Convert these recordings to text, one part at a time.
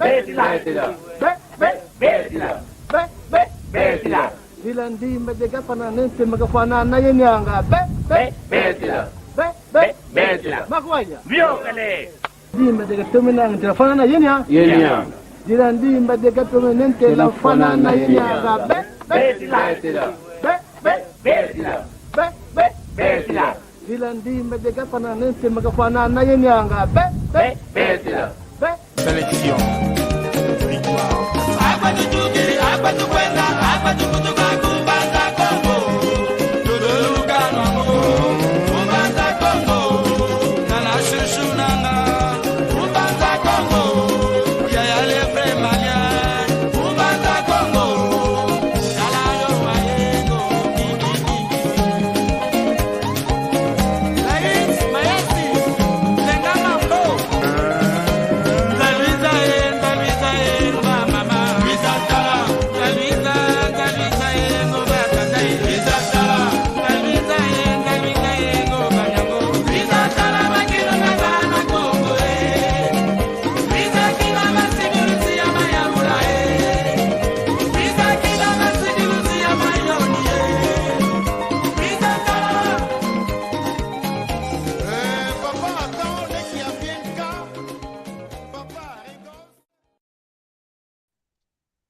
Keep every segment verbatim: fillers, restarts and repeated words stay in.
Betila. Betila. Be, be, betila. Be, be, betila. Dila ndimba de gafana nente magafana na yenianga. Be, be, betila. Be, be, betila. Makwanya. Biokale. Ndimba de gatome nente la fana na yenianga. Yenianga. Dila ndimba de gatome nente la fana na yenianga. Be, be, betila. Be, be, betila. Be, be, betila. Dila ndimba de gafana nente magafana na yenianga. Be, be, betila. Be. Sélection. Victoire.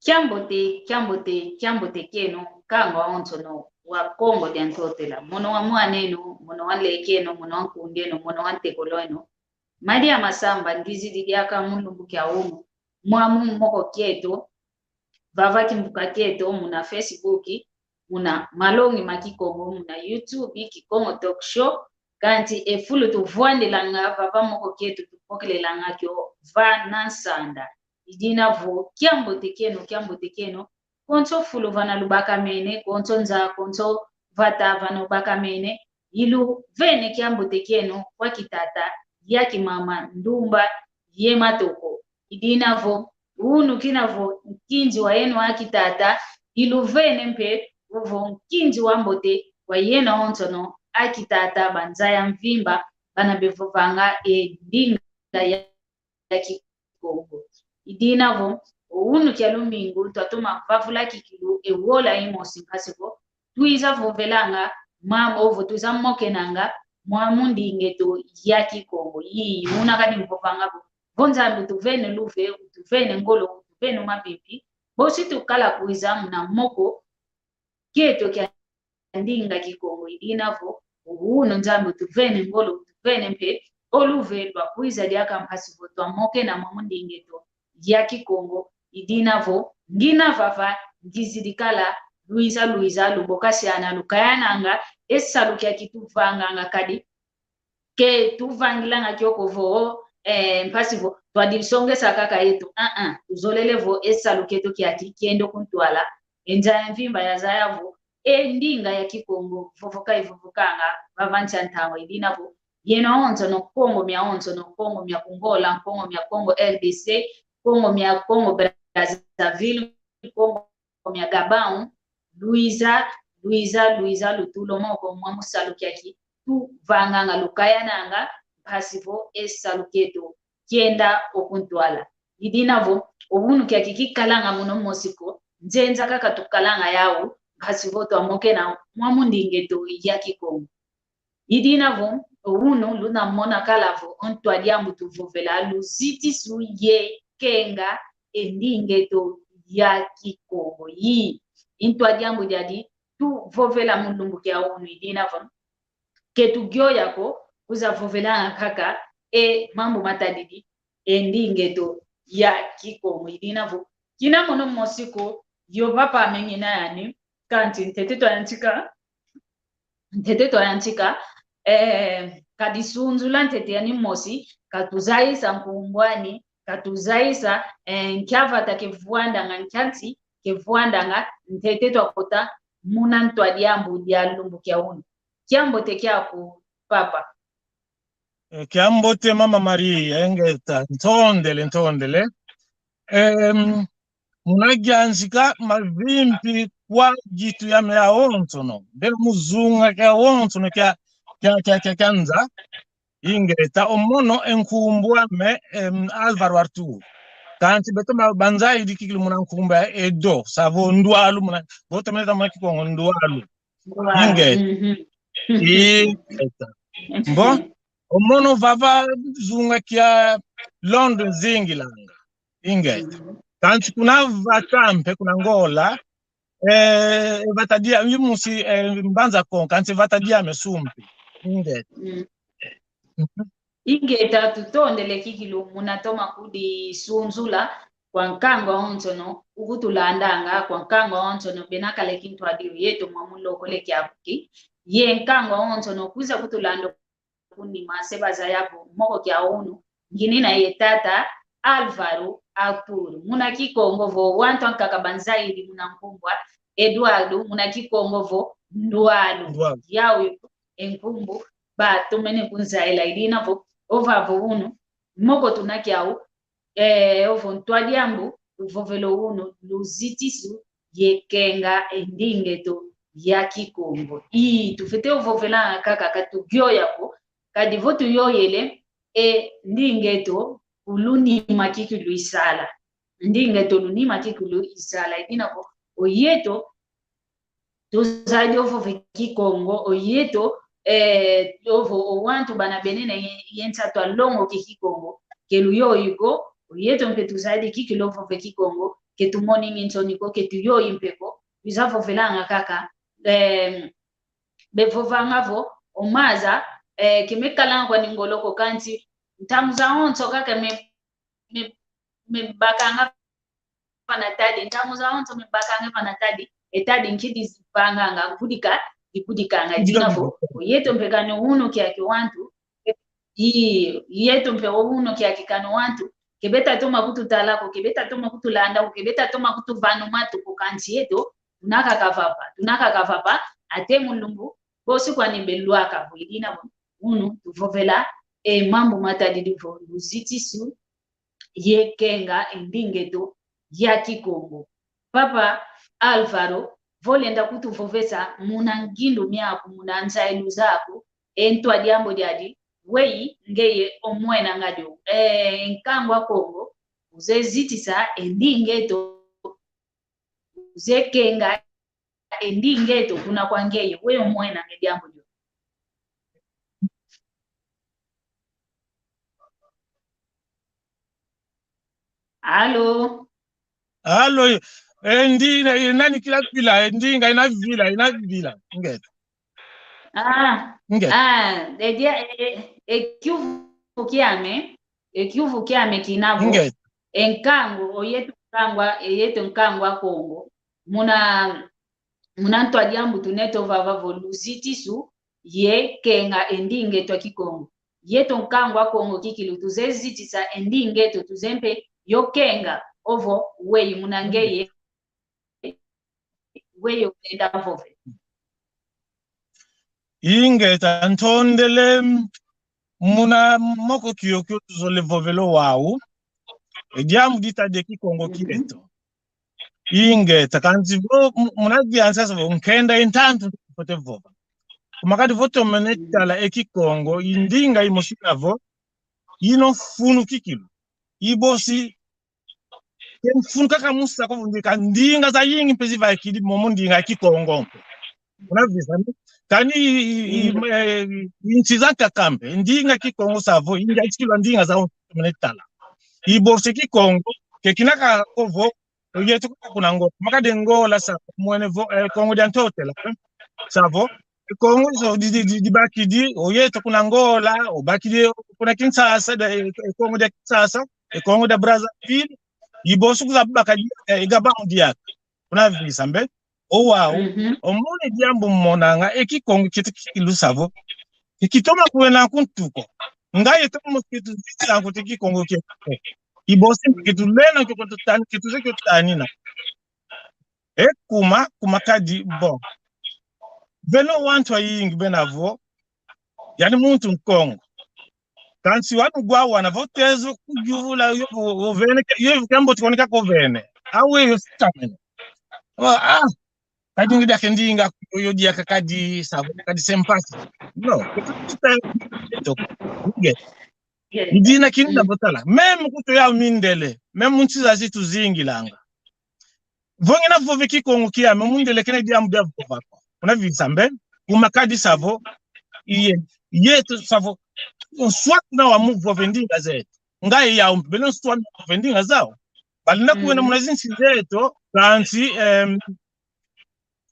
Kiambote, kiambote, kiambote kieno, nkangu awonsono wa Kongo dia Ntotela. Mono wa mwan'eno, mono wa nlek'eno, mono wa nkund'eno, mono wa ntekolo'eno. Madi a masamba, ngizidi diaka mu lumbu kia unu. Mwamu moko kieto, vava kimbuka kieto, muna Facebook, muna Malongi ma Kikongo, muna YouTube, Kikongo Talk Show, kanti e fulu tuvwandilanga vava moko kieto tupokelelanga kio va na nsanda. I dina vo, kiambote kieno, kiambote kieno, konso fulu vana lubakamene, konso nza, konso vata vana ubakamene, iluvene kiambote kieno kwa kitata, ya kimama, ndumba, ye matoko. I dina vo, unu kina vo nkinzi wa yeno a kitata, iluvene mpe vo nkinzi wa mbote wa yeno awonsono a kitata, banza ya mvimba, bana bevovanga e ndinga ya, ya Kikongo. I dina vo, unu kia lumingu, twatoma vavula kikilu e wola imosi mpasi vo twiza vovelanga mamo ovo twiza mokenanga mwamu ndinga eto ya Kikongo. Ii, una kadi mvovanga vo, vo Nzambi utuvene luve, utuvene ngolo, utuvene mavimpi, bosi tukala kwiza muna moko kieto kia ndinga Kikongo. I dina vo, unu Nzambi utuvene ngolo, utuvene mpe o luve lwa kwiza diaka mpasi vo twamokena mwamu ndinga eto ya Kikongo. I dina vo, ngina vava, ngizidi kala, lwiza, lwiza, lubokasiana, lukayananga e salu kia kituvanganga kadi, ke tuvangilanga kiokio vo, eh, mpasi vo twadisongesa kaka yeto. Ah, ah, tuzolele vo e salu kieto kiaki kienda ku ntwala. E nza ya mvimba yazaya vo e ndinga ya Kikongo vovoka ivovokanga vava nsi a ntangwa. I dina vo, yeno awonsono, Kongo mia awonsono, Kongo mia ku Ngola, Kongo mia Congo R D C, Kongo mia Congo Brazzaville, Kongo mia Gabão, lwiza, lwiza, lwiza, lutulo moko mwamu salu kiaki tuvanganga, lukayananga, mpasi vo e salu kieto kienda o ku ntwala. I dina vo, o unu kiaki kikalanga mono mosi ko, nzenza kaka tukalanga yau, mpasi vo twamokena mwamu ndinga eto ya Kikongo. I dina vo, o unu luna mona kala vo o ntwadi ambu tuvovela luzitisu ye kenga e ndinga eto ya Kikongo. Ii, i ntwadi ambu diadi tuvovela mu lumbu kia unu. I dina vo, ke tugioya ko kwiza vovelanga kaka e mambu matadidi e ndinga eto ya Kikongo. I dina vo, kina mono mosi ko, yo papa amengi na yani, kanti ntete twayantika, ntete twayantika, eh, kadisunzula ntete yani mosi, katuzayisa nkumbu ani, katuzayisa, eh, nkia vata kevwandanga, nkia nsi kevwandanga, ntete twakota muna ntwadi ambu dia lumbu kia unu. Kiambote kiaku, papa. Eh, kiambote, mama Maria, ingeta, ntondele, ntondele. Em, muna yantika mavimpi kwa yitu yame yawonsono, mbele mu zunga kiawonsono kia, kia, kia, kia, kia nza. Ingeta, o mono e nkumbu ame, em, Álvaro Artur. Kansi beto ba-, banzaidi kikilu muna nkumbu ya edo, savo ndwalu muna, vo tomene ta muna Kikongo ndwalu. Ndwalu. Ingeta. Mhm. Ingeta. Mbo, o mono vava zunga kia Londres zingilanga. Ingeta. Mhm. Kansi kuna vata mpe kuna Ngola, eh, vata dia, i musi, eh, Mbanza Kongo, kansi vata diame sumpi. Ingeta. Mm. Mhm. Ingeta, tutondele kikilu muna toma kudisunzula kwa nkangu awonsono ukutulandanga, kwa nkangu awonsono bena kala e kintwadi yeto mwa mulokole kiaku ki, ye nkangu awonsono kwiza kutulanda kunima. Se bazaya vo moko kia unu, nginina ye tata Alvaro Artur. Muna Kikongo vo wantu ankaka banzaidi muna nkumbu a Eduardo, muna Kikongo vo ndwalu. Ndwalu. Yau e nkumbu batomene kunzaila, idina vo, ovavo unu, moko tuna kiau, eh, ovo ntwa diambu, uvovelo unu, luzitisu ye kenga e ndingeto ya Kikongo. I, tufete ovovela kaka, ka tugioya ko, kadi vo tuyoyele, e ndingeto kulunima kikilu isala. Ndingeto lunima kikilu isala. Idina vo, oyeto, tuzadi ovova e Kikongo, oyeto, eh, ovo, o wantu bana benene ye, ye nsatu alongoki Kikongo, ke luyoyi ko, oyeto mpe tuzadi kikilu ovova e Kikongo, ke tumoningi nsoni ko, ke tuyoyi mpe ko, twiza vovelanga kaka, eh, bevovanga vo, o maza, eh, ke mekalanga kwani ngolo ko kansi, ntangu zawonso kaka me, me, mebakanga vana tadi, ntangu zawonso mebakanga vana tadi, e tadi nki dizipanganga, kudika, dikudikanga, dina vo, oyeto mpe kani unu kiaki wantu, i, yeto mpe unu kiaki kani wantu, ke beta toma kututala ko, ke beta toma kutulanda ko, ke beta toma kutuvana matu ko, kansi yeto, tuna kaka vava, tuna kaka vava, ate mu lumbu, bosi kwani belwaka vo, idina vo, unu, tuvovela, e mambu matadidi vo, luzitisu, ye kenga e ndingeto ya Kikongo. Papa Alvaro, vo lenda kutuvovesa muna ngindu miaku, muna nzailu zaku, e ntwa diambu diadi, weyi ngeye omwenanga dio, e nkangu a Kongo, uze zitisa e ndingeto, uze kenga e ndingeto kuna kwa ngeye, weyi omwenanga e diambu dio. Alo? Alo, e ndi-, e nani kila vila, e ndinga ina vila, ina vila. Ingeta. Ah, ingeta. Ah, e dia, e, e, e kiuvu kiame, e kiuvu kiame kina vo. Ingeta. E nkangu, oyeto nkangu a, e yeto nkangu a Kongo. Muna, muna ntwa diambu tuna eto vava vo luzitisu, ye kenga e ndingeto a Kikongo. Yeto nkangu a Kongo kikilu tuze zitisa e ndingeto, tuze mpe yo kenga, ovo weyi muna ngeye, weyi olenda vove. Ingeta, ntondele, muna moko kiokio tuzole vovela wau. E diambu ditadi e Kikongo kieto. Ingeta, kansi vo, mu-, muna diansa vo, nkenda e ntantu tufwete vova. Kuma kadi vo tomene tala e Kikongo, i ndinga imosi ina vo, ino mfunu kikilu. I bosi, ke mfunu kaka musa ko, ndika ndinga zayingi mpe zivakidi momo ndinga ya Kikongo mpe. Unavisa, ni? Kani i, i, i, eh, i nsi zankaka mpe, ndinga Kikongo savo, inga chikilwa ndinga zau mene tala. I bosi Kikongo, ke kina kaka ovo, oyeto kuna Ngola. Makadi Ngola sa, mwene vo, eh, Kongo dia Ntotela, eh? Savo, e Kongo so di, di, di, dibakidi, oyeto kuna Ngola, obakidi kuna Kinshasa, da, e, e Kongo dia Kinshasa, e Kongo dia Brazzaville, i bosi kwiza baka di, e, e Gabão diaka. Unavisa mbe? Owau, omone diambu monanga, e Kikongo kieto kikilu savo. Ke kitoma kwena ku ntu ko. Nga yeto mosi ke tuzitila nkutu e Kikongo kieto. I bosi ke tulenda kio kututani, ke tuze kio tutanina. E kuma, kuma kadi, bon. Beno wantu ayingi bena vo, yani muntu Nkongo. Kansi wanu gwa wana vo tezo kuyuvula yo vo, vo vene, yo vo kiambote koni kako vene. Awe yo sitamene. Wa, ah, kadi ngi diake ndinga yo diaka kadi savo, kadi sempasi. No, kututa, to, nge. Idina kina vo tala. Même kutu ya mindele. Même mu nsi zazi tuzingilanga. Vo ngina vova Kikongo kiame, mundele kena diambu dia vova ko. Una visa mbe, kuma kadi savo, iye, yeto savo, nswatu na wa mu vova ndinga zeto. Nga ye yau, bele nswatu na vova ndinga zau. Bali na kuwena muna zinsi zeto, kansi, em,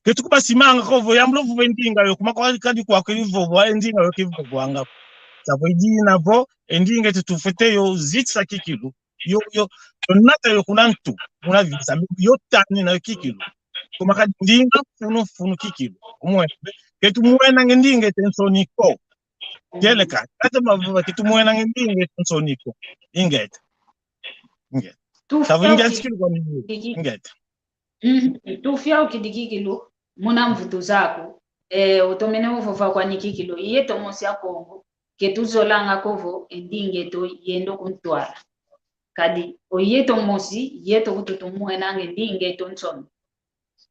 ke tukubasimanga ko vo yambula vova ndinga yo, kuma kwa kadi kwa kivova, ndinga yo kivovanga. Savo idina vo, ndinga eto tufwete yo zitisa kikilu. Yo, yo, yo nata yo kuna ntu, kuna visa, yo tanina yo kikilu. Kuma kadi ndinga mfunu, mfunu kikilu. Umwene, ke tumwenange ndinga eto nsoni ko. Kieleka, kata mavova, ke tumwenange ndinga eto nsoni ko. Ingeta. Ingeta. Savo ingeta kikilu kwa ninyi. Ingeta. Mhm. Tufia ukidi kikilu, muna mvutu zaku. Eh, utomene uvova kwani kikilu. Yeto mosi Akongo, ke tuzolanga ko vo, e ndinga eto yenda kuntwala. Kadi, o yeto mosi, yeto kutu tumwenange ndinga eto nsoni.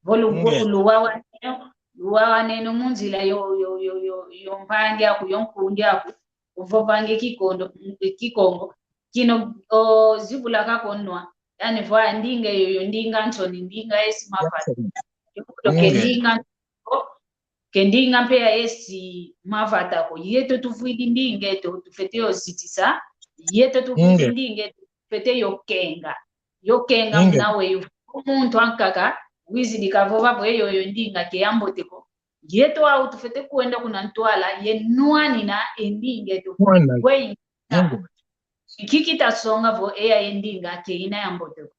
Vo lu-, luwawaneno, luwawaneno mu nzila yo, yo, yo, yo, yo mpangi aku, yo nkundi aku, uvovange Kikondo, Kikongo. Kino, o, zibula kako nwa. Yani vo ndinga yo, yo ndinga nsoni, ndinga esi mavata. Yo kuto ke ndinga, ke ndinga mpe ya esi mavata ko. Yeto tuvwidi ndinga eto, tufwete yo zitisa. Yeto tuvwidi ndinga eto, tufwete yo kenga. Yo kenga muna weyi. Muntu ankaka, wizidi kavova vo yoyo ndinga ke ya mbote ko. Yeto au tufwete kwenda kuna ntwala, ye nwanina e ndinga eto. Kweyi. Kiki kitasonga vo eya ye ndinga ke ina ya mbote ko.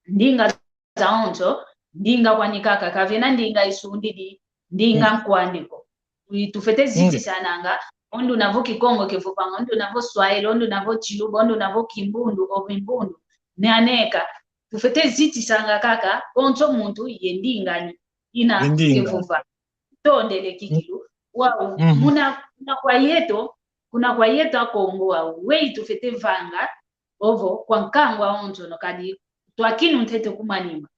Ndinga zawonso, ndinga kwani kaka, kavena ndinga isundidi, ndinga nkwandi ko. Wi tufwete zitisananga, o nduna vo Kikongo kevovanga, o nduna vo Swahili, o nduna vo Tshiluba, o nduna vo Kimbundu, o Vimbundu, naneka. Tufwete zitisanga kaka, konso muntu ye ndinga ni, ina kevova. Tondele kikilu, wau, muna, muna kwa yeto, kuna kwa yeto Akongo wau, weyi tufwete vanga, ovo, kwa nkangu awonsono kadi, twakinu ntete kumanima.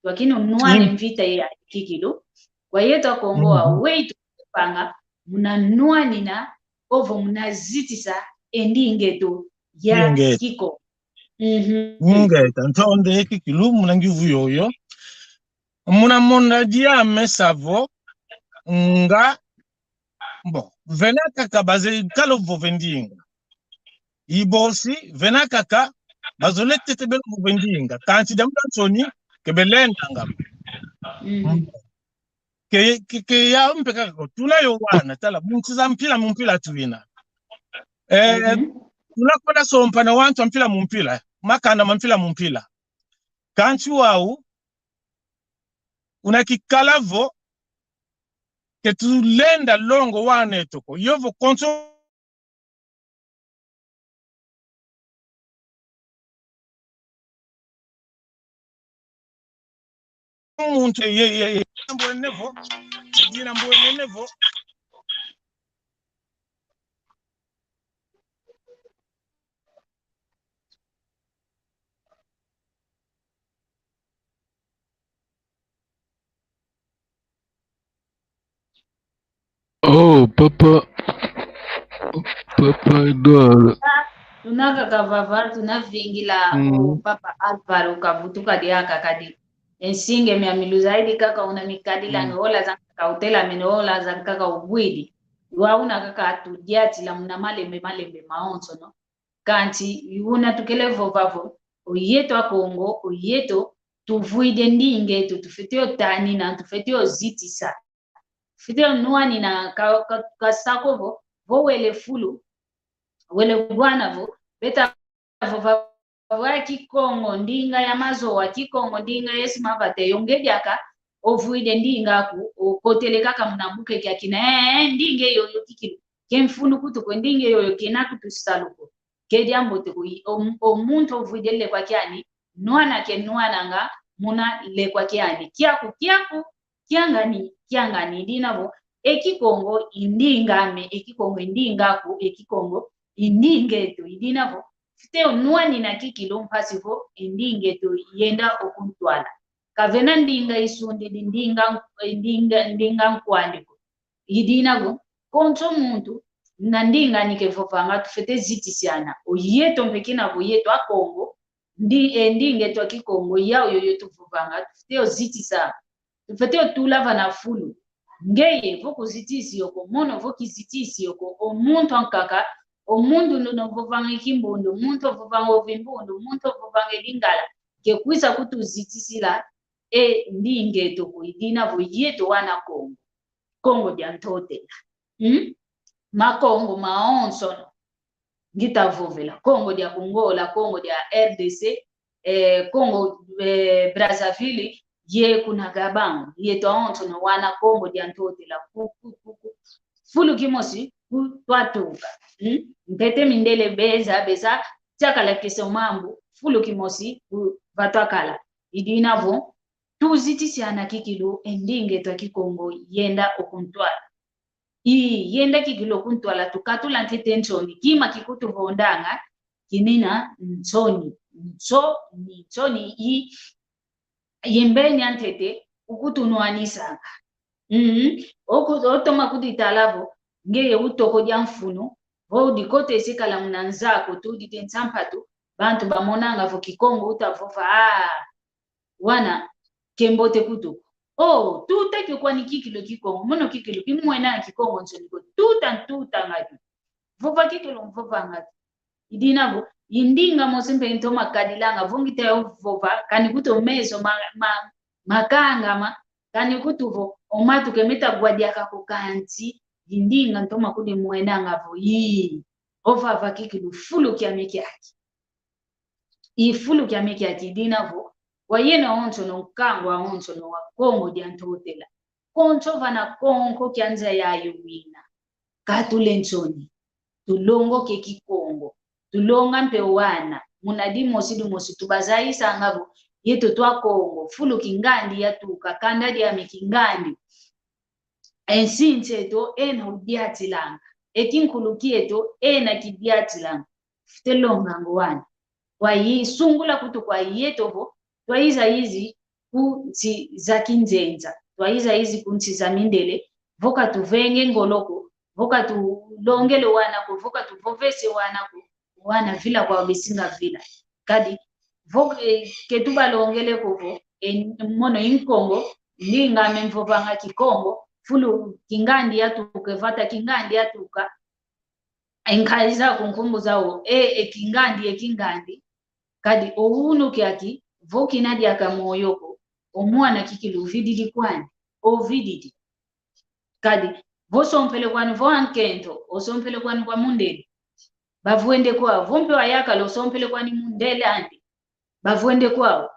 Twakinu nwane mvita ya kikilu. Kwa yeto Akongo wau, weyi tufwete vanga, muna nwanina, ovo muna zitisa, e ndinga eto ya Kikongo. Mhm. Ingeta, ntondele kikilu, muna ngiuvu yoyo. Muna mona diame savo, nga, bon, vena kaka bazeye kala vova e ndinga. Ibosi, vena kaka, bazole tete beno vova e ndinga. Kansi diambu dia nsoni, ke belendanga. Mhm. Ke, ke, ke ya mpe kaka ko. Tuna yo wana, tala, mu nsi za mpila mu mpila tuina. Eh, tuna kwenda sompana wantu a mpila mu mpila, makanda ma mpila mu mpila. Kansi wau, una kikala vo, ke tulenda longo wana eto ko. Yovo konso muntu ye, ye, ye. Mbwene vo, dina mbwene vo. Oh, papa, papa Edouard. Tuna kaka vava, tuna vingila, mm, o papa Alvaro kavutuka diaka kadi. E nsinga miamilu zaidi kaka una mikadila, mm, nge ola zankaka utelamene, ola zankaka ubwidi. Wa una kaka atudiatila muna malembe, malembe mawonsono. Kansi, una tukele vova vo, o yeto Akongo, o yeto, tuvwidi e ndinga eto, tufwete yo tanina, tufwete yo zitisa. Tufwete yo nwanina, ka, ka, ka sa ko vo, vo wele fulu, wele wana vo, beta vova vo a Kikongo, ndinga ya mazowa, Kikongo, ndinga yesi mavata, yo nge diaka, ovwidi e ndinga aku, okotele kaka muna mbuke kiakina, eh, eh, ndinga eyoyo kikilu, ke mfunu kutu ko, ndinga eyoyo kena kutu salu ko. Ke diambote ko, i, o, o muntu ovwidi e lekwa kiani, nwana ke nwananga, muna lekwa kiani. Kiaku, kiaku, kiangani, kiangani, idina vo, e Kikongo i ndinga ame, e Kikongo i ndinga aku, e Kikongo i ndinga eto, idina vo, fwete yo nwanina kikilu mpasi vo, e ndinga eto yenda okuntwala. Kavena ndinga isundidi, ndinga, ndinga, ndinga nkwandi ko. Idina vo, konso muntu, na ndinga ni kevovanga, tufwete zitisiana. O yeto mpe kina vo yeto Akongo, ndi, e, ndinga eto a Kikongo, yau yoyo tuvovanga, tufwete yo zitisa. Tufwete yo tula vana fulu. Ngeye, vo kuzitisi yo ko, mono vo kizitisi yo ko, o muntu ankaka, o muntu nduno vovanga Kimbundu, o muntu ovovanga Ovimbundu, o muntu ovovanga Lingala, ke kwiza kutuzitisila e ndinga eto ko, i dina vo yeto wana Kongo. Kongo dia Ntotela. Hmm? Makongo mawonsono ngita vovela. Kongo dia Angola, Kongo dia R D C, eh, Kongo, eh, Brazzaville, ye kuna Gabão, yeto awonsono wana Kongo dia Ntotela, ku, ku, ku, ku. Fulu kimosi ku twatuka. Hmm? Ntete mindele beza, beza, tiakala kiese mambu, fulu kimosi ku vatwakala. I dina vo, tuzitisiana kikilu e ndinga eto a Kikongo yenda o kuntwala. I, yenda kikilu o kuntwala, tukatula ntete nsoni. Kima kikutuvondanga kinina nsoni. Nsoni, nsoni i, i mbeni a ntete ukutunwanisanga. Mhm. Oku, otoma kuditala vo, ngeye utoko dia mfunu, vo udikotese kala muna nza aku, tudite nsampatu, bantu bamonanga vo Kikongo utavova, ah, wana, kiambote kutu. Oh, tuta kio kwani kikilu Kikongo, mono kikilu kimwena Kikongo nsoni ko, tuta, tuta ngatu. Vova kikilu mvovanga tu. I dina vo, i ndinga mosi mpe ntoma kadilanga, vo ngita yo vova, kani kutu meso ma, ma, makangama, kani kutu vo, o matu ke meta wa diaka ko kansi, i ndinga ntoma kudimwenanga vo, ii, ovava kikilu fulu kiame kiaki. I fulu kiame kiaki i dina vo, kwa yeno awonsono, nkangu awonsono wa Kongo dia Ntotela. Konso vana konko kia nza yayo wina. Katule nsoni. Tulongoke Kikongo. Tulonga mpe wana. Muna dimosi dimosi tubazayisanga vo, yeto twa Kongo. Fulu kingandi yatuka, kanda diame kingandi. E nsinsi eto ena udiatilanga. E kinkulu kieto ena kidiatilanga. Fwete longa ngo wana. Kwa yi, sungula kutu kwa yeto vo, twaiza izi ku nsi za kinzenza, twaiza izi ku nsi za mindele, vo katuvenge ngolo ko, vo katulongele wana ko, vo katuvovese wana ko, wana vila kwa bisinga vila. Kadi, vo ke, ke tubalongele ko vo, e, mono i Nkongo, ndinga ame mvovanga Kikongo, fulu kingandi yatuka, e vata kingandi yatuka, e nkayi za ku nkumbu zau, e, e kingandi, e kingandi. Kadi o unu kiaki, vo kina diaka moyo ko, o mwana kikilu ovididi kwani, ovididi. Kadi, vo sompele kwani, vo ankento, osompele kwani kwa mundele. Bavwende kwau, vo mpe wayakala osompele kwani mundele andi. Bavwende kwau.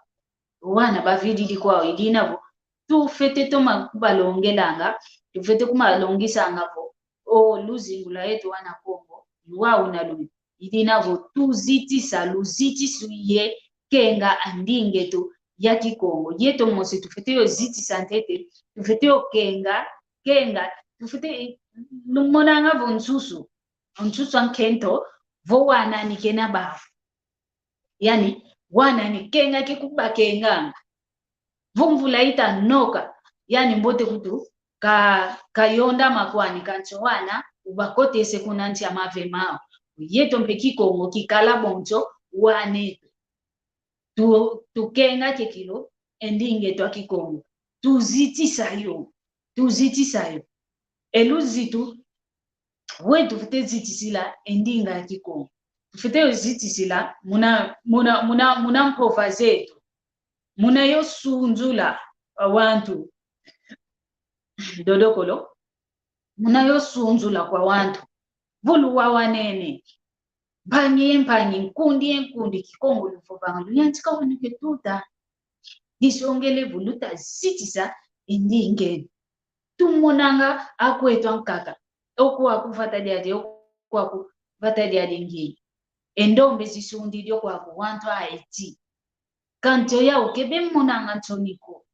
Wana bavididi kwau, i dina vo. Tufwete toma kubalongelanga, tufwete kubalongisanga vo. O luzingu lwa yeto wana Kongo, lwau na lwi. I dina vo tuzitisa, luzitisu ye kenga a ndinga eto ya Kikongo. Yeto mosi tufwete yo zitisa ntete, tufwete yo kenga, kenga, tufwete, lumonanga vo nsusu, nsusu ankento, vo wana ni kena bavu. Yani, wana ni kenga ke kubakenganga. Vo mvula ita noka, yani mbote kutu, ka, kayonda makwani kansi wana, ubakotese kuna nsi a mave mau. Yeto mpe Kikongo kikala bonso, waneto. Tu, tukenga kikilu, e ndinga eto a Kikongo. Tuzitisa yo, tuzitisa yo. E luzitu, we tufwete zitisila e ndinga ya Kikongo. Tufwete yo zitisila muna, muna, muna, muna mpova zeto. Muna yo sunzula wa wantu. Dodokolo. Muna yo sunzula kwa wantu. Vo luwawanene. Mpangi ye mpangi, nkundi ye nkundi, Kikongo luvovanga, luyantika wanu ke tuta. Disongele vo luta zitisa e ndinga eno. Tumonanga akweto ankaka. Oku aku vata diadi, oku aku vata diadi ngeye. E ndombe zisundidi oku aku wantu a Haiti. Kansi oyau ke bemonanga nsoni ko.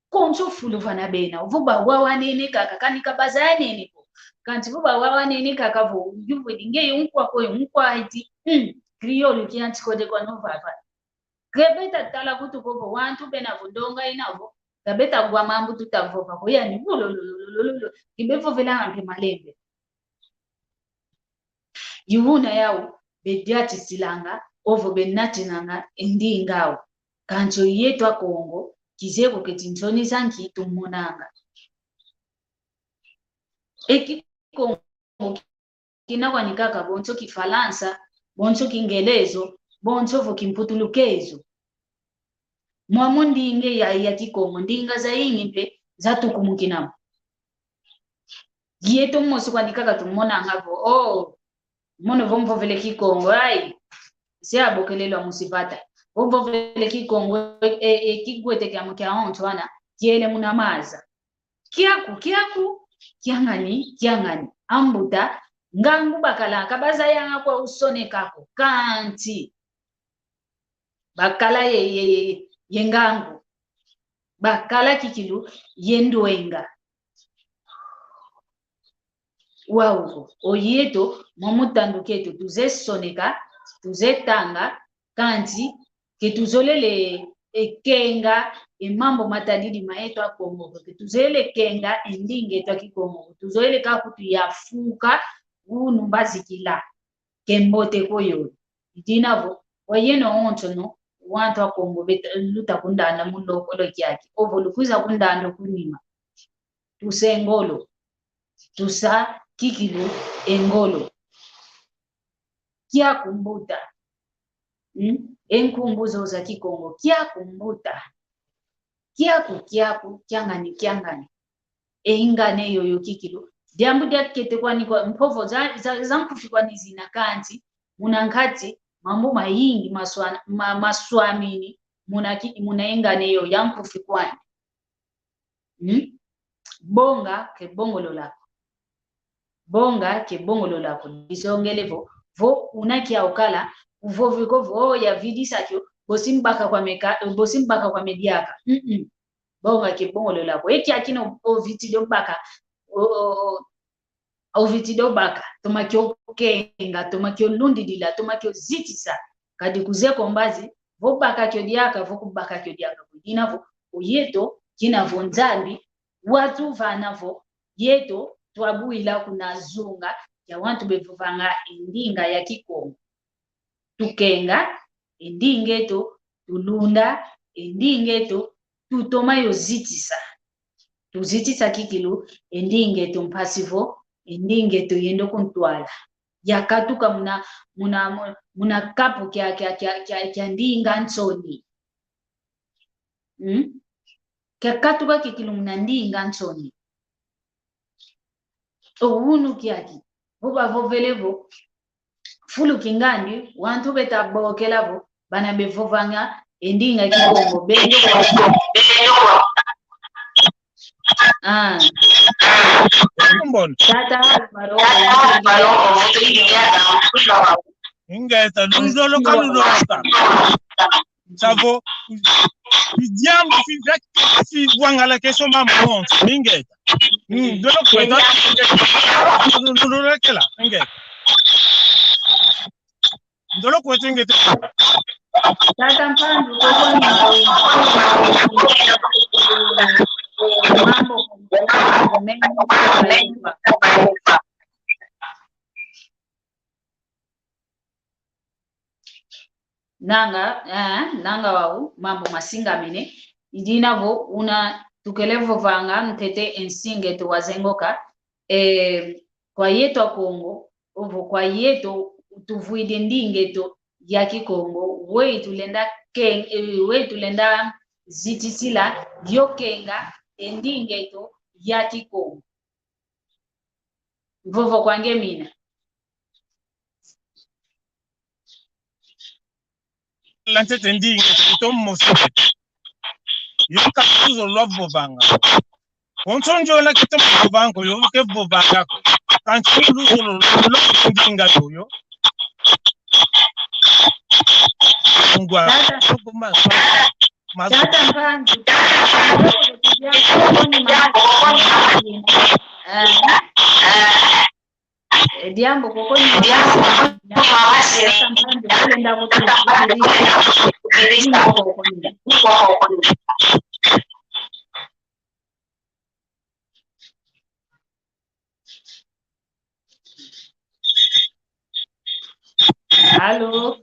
Konso fulu vana bena, vo bawawanene kaka, kani ka bazayanene ko. Kansi vo bawawanene kaka vo, yuvwidi ngeye unkwa ko, unkwa Haiti. Hmm, kriolu kiyantika ode kwani vava. Ke beta tala kutu ko vo, wantu bena vo, ndonga ina vo, ka beta wa mambu tuta vova ko, yani, vo, lo, lo. Ke bevovela ampe malembe. Yuna yau bediatisilanga, ovo benatinanga e ndinga au. Kansi oyeto Akongo, kizeye ko keti nsoni za nki tumonanga. E Kikongo kina kwani kaka bonso Kifalansa, bonso Kingelezo, bonso vo Kimputulukezo. Mwamu ndinga ya, ya Kikongo, ndinga zayingi mpe zatukumukinamo. Yeto mosi kwani kaka tumonanga vo, oh, mono vo mvovele Kikongo, ai, se abokelelwa musi vata. Vo mvovele Kikongo, e, e, e kigwete kiamu kia onso ana, kiele muna maza. Kiaku, kiaku, kiangani, kiangani. Ambuta, ngangu bakala, ka bazayanga kwa usoneka ko, kansi bakala ye, ye, ye, ye ngangu. Bakala kikilu ye ndwenga. Wau ko, oyeto, mwamu tandu kieto, tuzeye soneka, tuzeye tanga, kansi ke tuzolele e kenga e mambu matadidi mayeto Akongo ko, ke tuzolele kenga e ndinga eto a Kikongo ko, tuzolele kaka kutu yafuka unu mbazikila. Ke mbote ko yoyo. I dina vo, wa yeno onsono, wantu Akongo beta, luta kundanda mu lokolo kiaki. Ovo lukwiza kundanda kunima. Tusa e ngolo. Tusa kikilu e ngolo. Kiaku mbuta. Hmm? E nkumbu zo za Kikongo. Kiaku mbuta. Kiaku, kiaku, kiangani, kiangani. E ingana yoyo kikilu. Diambu diakete kwani kwa mpovo za, za, za nkufi kwani zina kansi. Muna nkati, mambu mayingi maswa-, ma-, maswamini. Muna ki-, muna ingana yoyo ya nkufi kwani. Hmm? Bonga ke bongolola ko. Bonga ke bongolola ko. Disongele vo, vo una kia ukala, uvovi ko vo, oh, yavidisa kio, bosi mbaka kwa meka, bosi mbaka kwa mediaka. Mm-mm. Bonga ke bongolola ko. E kiakina ovitidi obaka, o, o, o, ovitidi obaka, toma kio kenga, toma kio lundidila, toma kio zitisa. Kadi kuzeye ko mbazi, vo baka kio diaka, vo kubaka kio diaka. Kudina vo, oyeto, kina vo Nzambi, watuvana vo, yeto, twabwila kuna zunga, kia wantu bevovanga e ndinga ya Kikongo. Tukenga e ndinga eto, tulunda e ndinga eto, tutoma yo zitisa. Tuzitisa kikilu e ndinga eto mpasi vo e ndinga eto yenda kuntwala. Yakatuka muna, muna, muna, muna kapu kia, kia, kia, kia, kia ndinga nsoni. Hmm? Kiakatuka kikilu muna ndinga nsoni. O unu kiaki. Vo bavovele vo, fulu kingandi, wantu beta bokela vo, bana bevovanga e ndinga Kikongo, beno. Ah. Mbona? Tata Alvaro. Ingeta, luzolo kaluzolo ta. Savo, i diambu fi, fi, fi wangala ke soma monso, ingeta. Mm, ndolo kweta, ndolo kela, ingeta. Ndolo kweta, ingeta. Tata Mpandu, koko ni mambo, nanga, eh, nanga wau, mambu masingamene. I dina vo, una tukele vovanga ntete e nsinga eto wazengoka, eh, kwa yeto Akongo, ovo kwa yeto, tuvwidi e ndinga eto ya Kikongo, weyi tulenda ken-, eh, weyi tulenda zitisila, yo kenga e ndinga eto ya Kikongo. Vovo kwa nge mina. La ntete ndinga eto mosi. Yo ka luzolo lwa vovanga. Konso nzona kete vovanga ko, yo ke vovanga ko. Kansi luzolo lwa ndinga eto yo. Ngwa. Tata. Soko ma-, ma-, Tata Mpandu. Eh. E diambu koko ni mama sina. Tata Mpandu, kulenda kutu. Alo.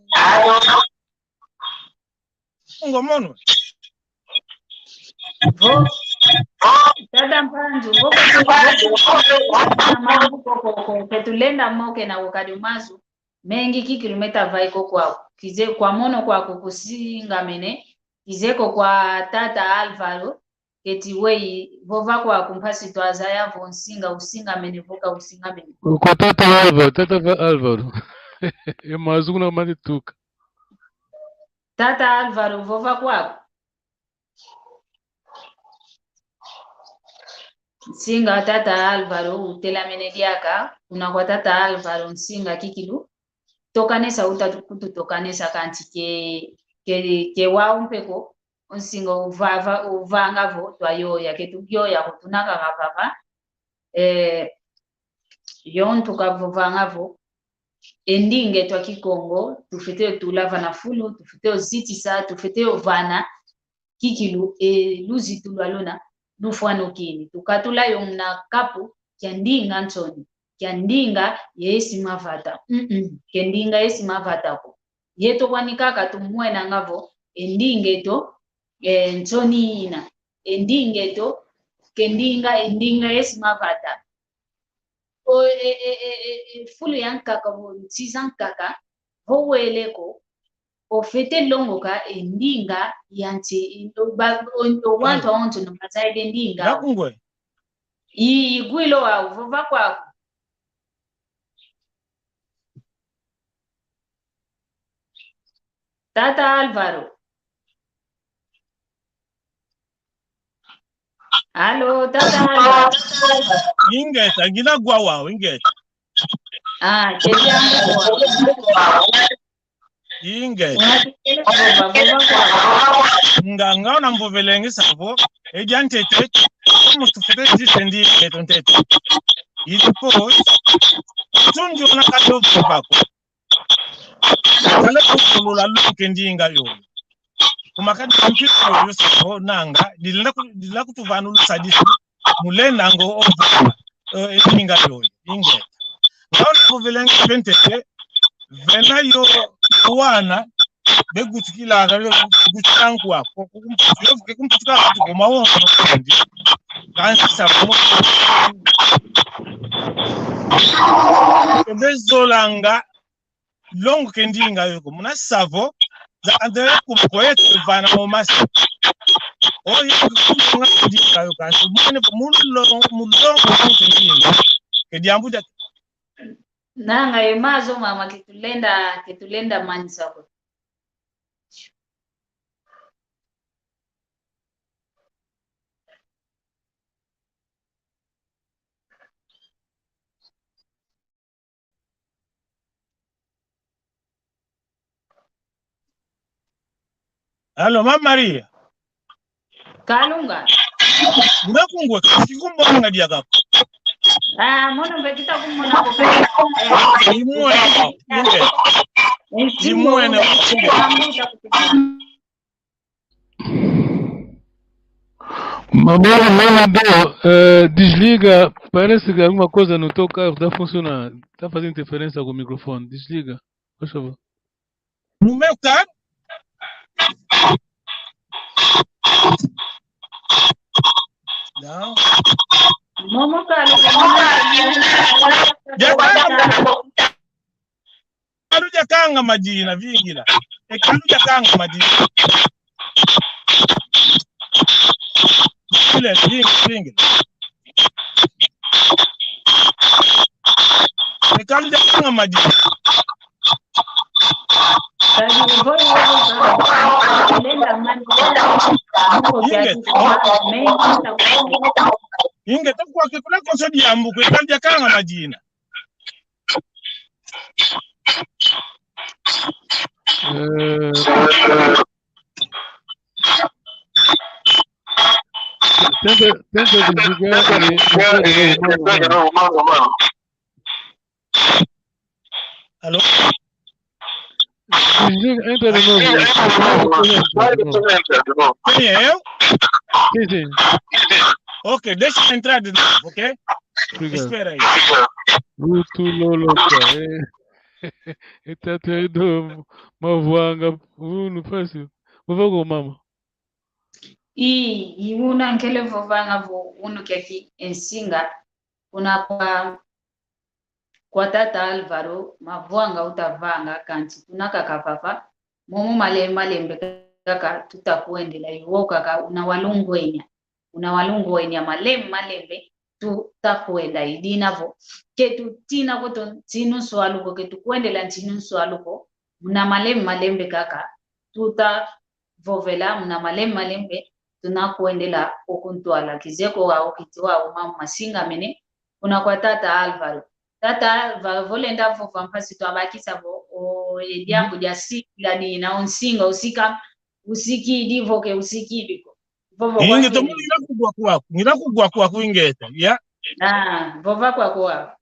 Ngo mono. Vo. Tata Mpanzu, vo, vo, mambu ko, ko, ko, ke tulenda moke na ukadi mazu. Mengi kikilu meta vai ko kwaku. Kize kwa mono kwaku kusingamene. Kize ko kwa tata Alvaro. Keti wei, vova kwaku mpasi twazaya vo nsinga usingamene, vo ka usingamene. Kwa tata Alvaro, tata va Alvaro. E mazu kuna mati tuka. Tata Alvaro, vova kwaku. Nsinga tata Alvaro, utelamene diaka, kuna kwa tata Alvaro, nsinga kikilu. Tokanesa uta kututokanesa kanti ke, ke, ke wau mpe ko. Nsinga uvava, uvanga vo, twayoya, ke tuyoya ko tuna kaka vava. Eh, yo ntuka vovanga vo. E ndinga eto a Kikongo, tufwete yo tula vana fulu, tufwete yo zitisa, tufwete yo vana kikilu, e luzitu lwa luna, lufwanukini. Tukatula yo muna kapu, kia ndinga nsoni, kia ndinga yesi mavata. Mm-mm, ke ndinga yesi mavata ko. Yeto kwani kaka tumwenanga vo, e ndinga eto, e, nsoni ina. E ndinga eto, ke ndinga, e ndinga yesi mavata. O, e, e, e, e, e, fulu ya nkaka vo, nsi za nkaka, vo wele ko, ofwete longoka e ndinga ya nsi, o, ba, o, o wantu awonso no bazayidi e ndinga. Nakungwe. I, igwilo wau, vova kwaku. Tata Alvaro. Alo, tata Alvaro. Ingeta, ngina gwa wau, ingeta. Ah, cheja ngwa. Ingeta. Ungatikele vova, vova kwa. Nga, nga una mvovelenge savo, eja ntete, mutu fete dise ndi eto ntete. Ili po, tunjo na kato vova ko. Kale kukolola longoka e ndinga yoyo. Kuma kadi mpila yoyo savo nanga, dilenda ku-, dilenda kutuvana lusadisi, mulenda ngo ovo, eh, e ndinga yoyo, ingeta. Nga una mvovelenge ntete, vena yo wana, begutikila, begutikila nkwa, ko, ko, kumputu, yo, ke kumputu ka, ko, mawo, ko, kundi. Kansi savo. Bezolanga, longoka e ndinga yoyo ko. Muna savo, za andele kumko yetu vana mo masi. Oyo, kumko ndinga yoyo kansi. Mwene, mulongo, mulongo, longoka e ndinga. Ke diambu dia. Nanga ye mazo mama ke tulenda, ke tulenda manisa ko. Alo, Mama Maria. Kalunga. Mbe kungwe, kikumbonga diaka. Ah, mono mbe kita kumona ko. Imwe, imwe. Imwe, imwe. Mamãe, mamãe, deu, eh, desliga, parece que alguma coisa no teu carro tá funcionando, tá fazendo interferência com o microfone. Desliga, por favor. No meu carro? Não. Momo kali, momo kali. Já tá. Kalu jakanga madina, vingila. E kalu jakanga madina. Vingila, vingila, vingila. E kalu jakanga madina. Inge. Inge, tukwa ke kuna konso diambu, kwe kalu jakanga madina. Eh, tenta, tenta desligar e, e, alô? Desliga, entra de novo. Quem é eu? Sim, sim. Ok, deixa eu entrar de novo, ok? Obrigado. Espera aí. Muito lolo, cara. É. E tata Edo Mavwanga, unu mpasi. Vova ko mama. I, i una nkele vovanga vo unu kiaki e nsinga, kuna kwa, kwa tata Alvaro, Mavwanga utavanga, kansi tuna kaka vava, momo male-, malembe kaka tutakwendela, i wo kaka una walungwenya. Una walungwenya malembe, malembe, tutakwenda i dina vo. Ke tutina ko to ntinu nswalu ko, ke tukwendela ntinu nswalu ko, muna malembe, malembe kaka, tutavovela, muna malembe, malembe, tunakwendela o kuntwala. Kizeko wau kiti wau mama masingamene, kuna kwa tata Alvaro. Tata Alvaro, vo lenda vova mpasi twabakisa vo, o, e diambu dia sikila dina, o nsinga, usika, usikidi vo ke usikidi ko. Vova kwa ingeta, kweli. Mu ngina kugwa kwaku, ngina kugwa kwaku ingeta, ya? Ah, vova kwa kwa.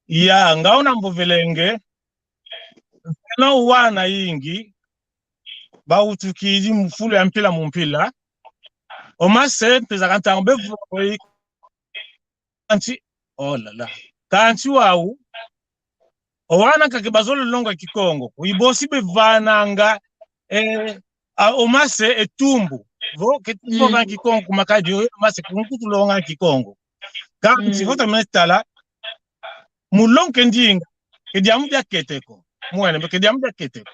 Ya, nga una mvovelenge, na wana ingi, bawutukidi mu fulu ya mpila mu mpila, o mase, mpeza ka ntangu bevova, kansi, oh là là. Kansi wau, o wana kake bazolele longa Kikongo. I bosi bevananga, eh, a, o mase e tumbu. Vo, ke tuvovanga Kikongo ku makadi, o mase kunku tulonga Kikongo. Kansi, vo tamene tala, mu longa e ndinga, ke diambu diakete ko. Mwene, mbe ke diambu diakete ko.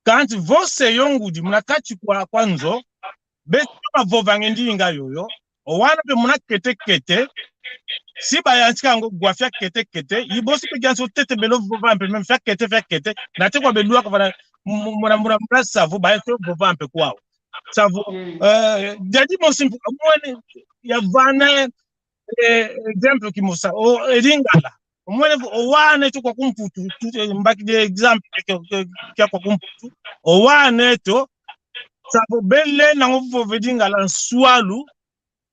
Kansi vo se yo ngudi muna kati kwa, kwa nzo, beto bavovanga e ndinga yoyo, o wana mpe muna kete-kete, si bayantika ngo gwa fia kete-kete, i bosi mpe yantika o tete bele vova mpe, meme fia kete, fia kete, nate kwa belwaka vana, mu-, muna, muna, muna savu, bayantika vova mpe kwau. Savu, eh, diadi mosi mpe, mwene, yavana, eh, exemple kimosi, o, e Lingala. Omwene vo, o wana eto kwa kumputu, tu, eh, mbakidi exemple kia, kia, kia kwa kumputu. O wana eto, savo bele nango vova e Lingala nswalu,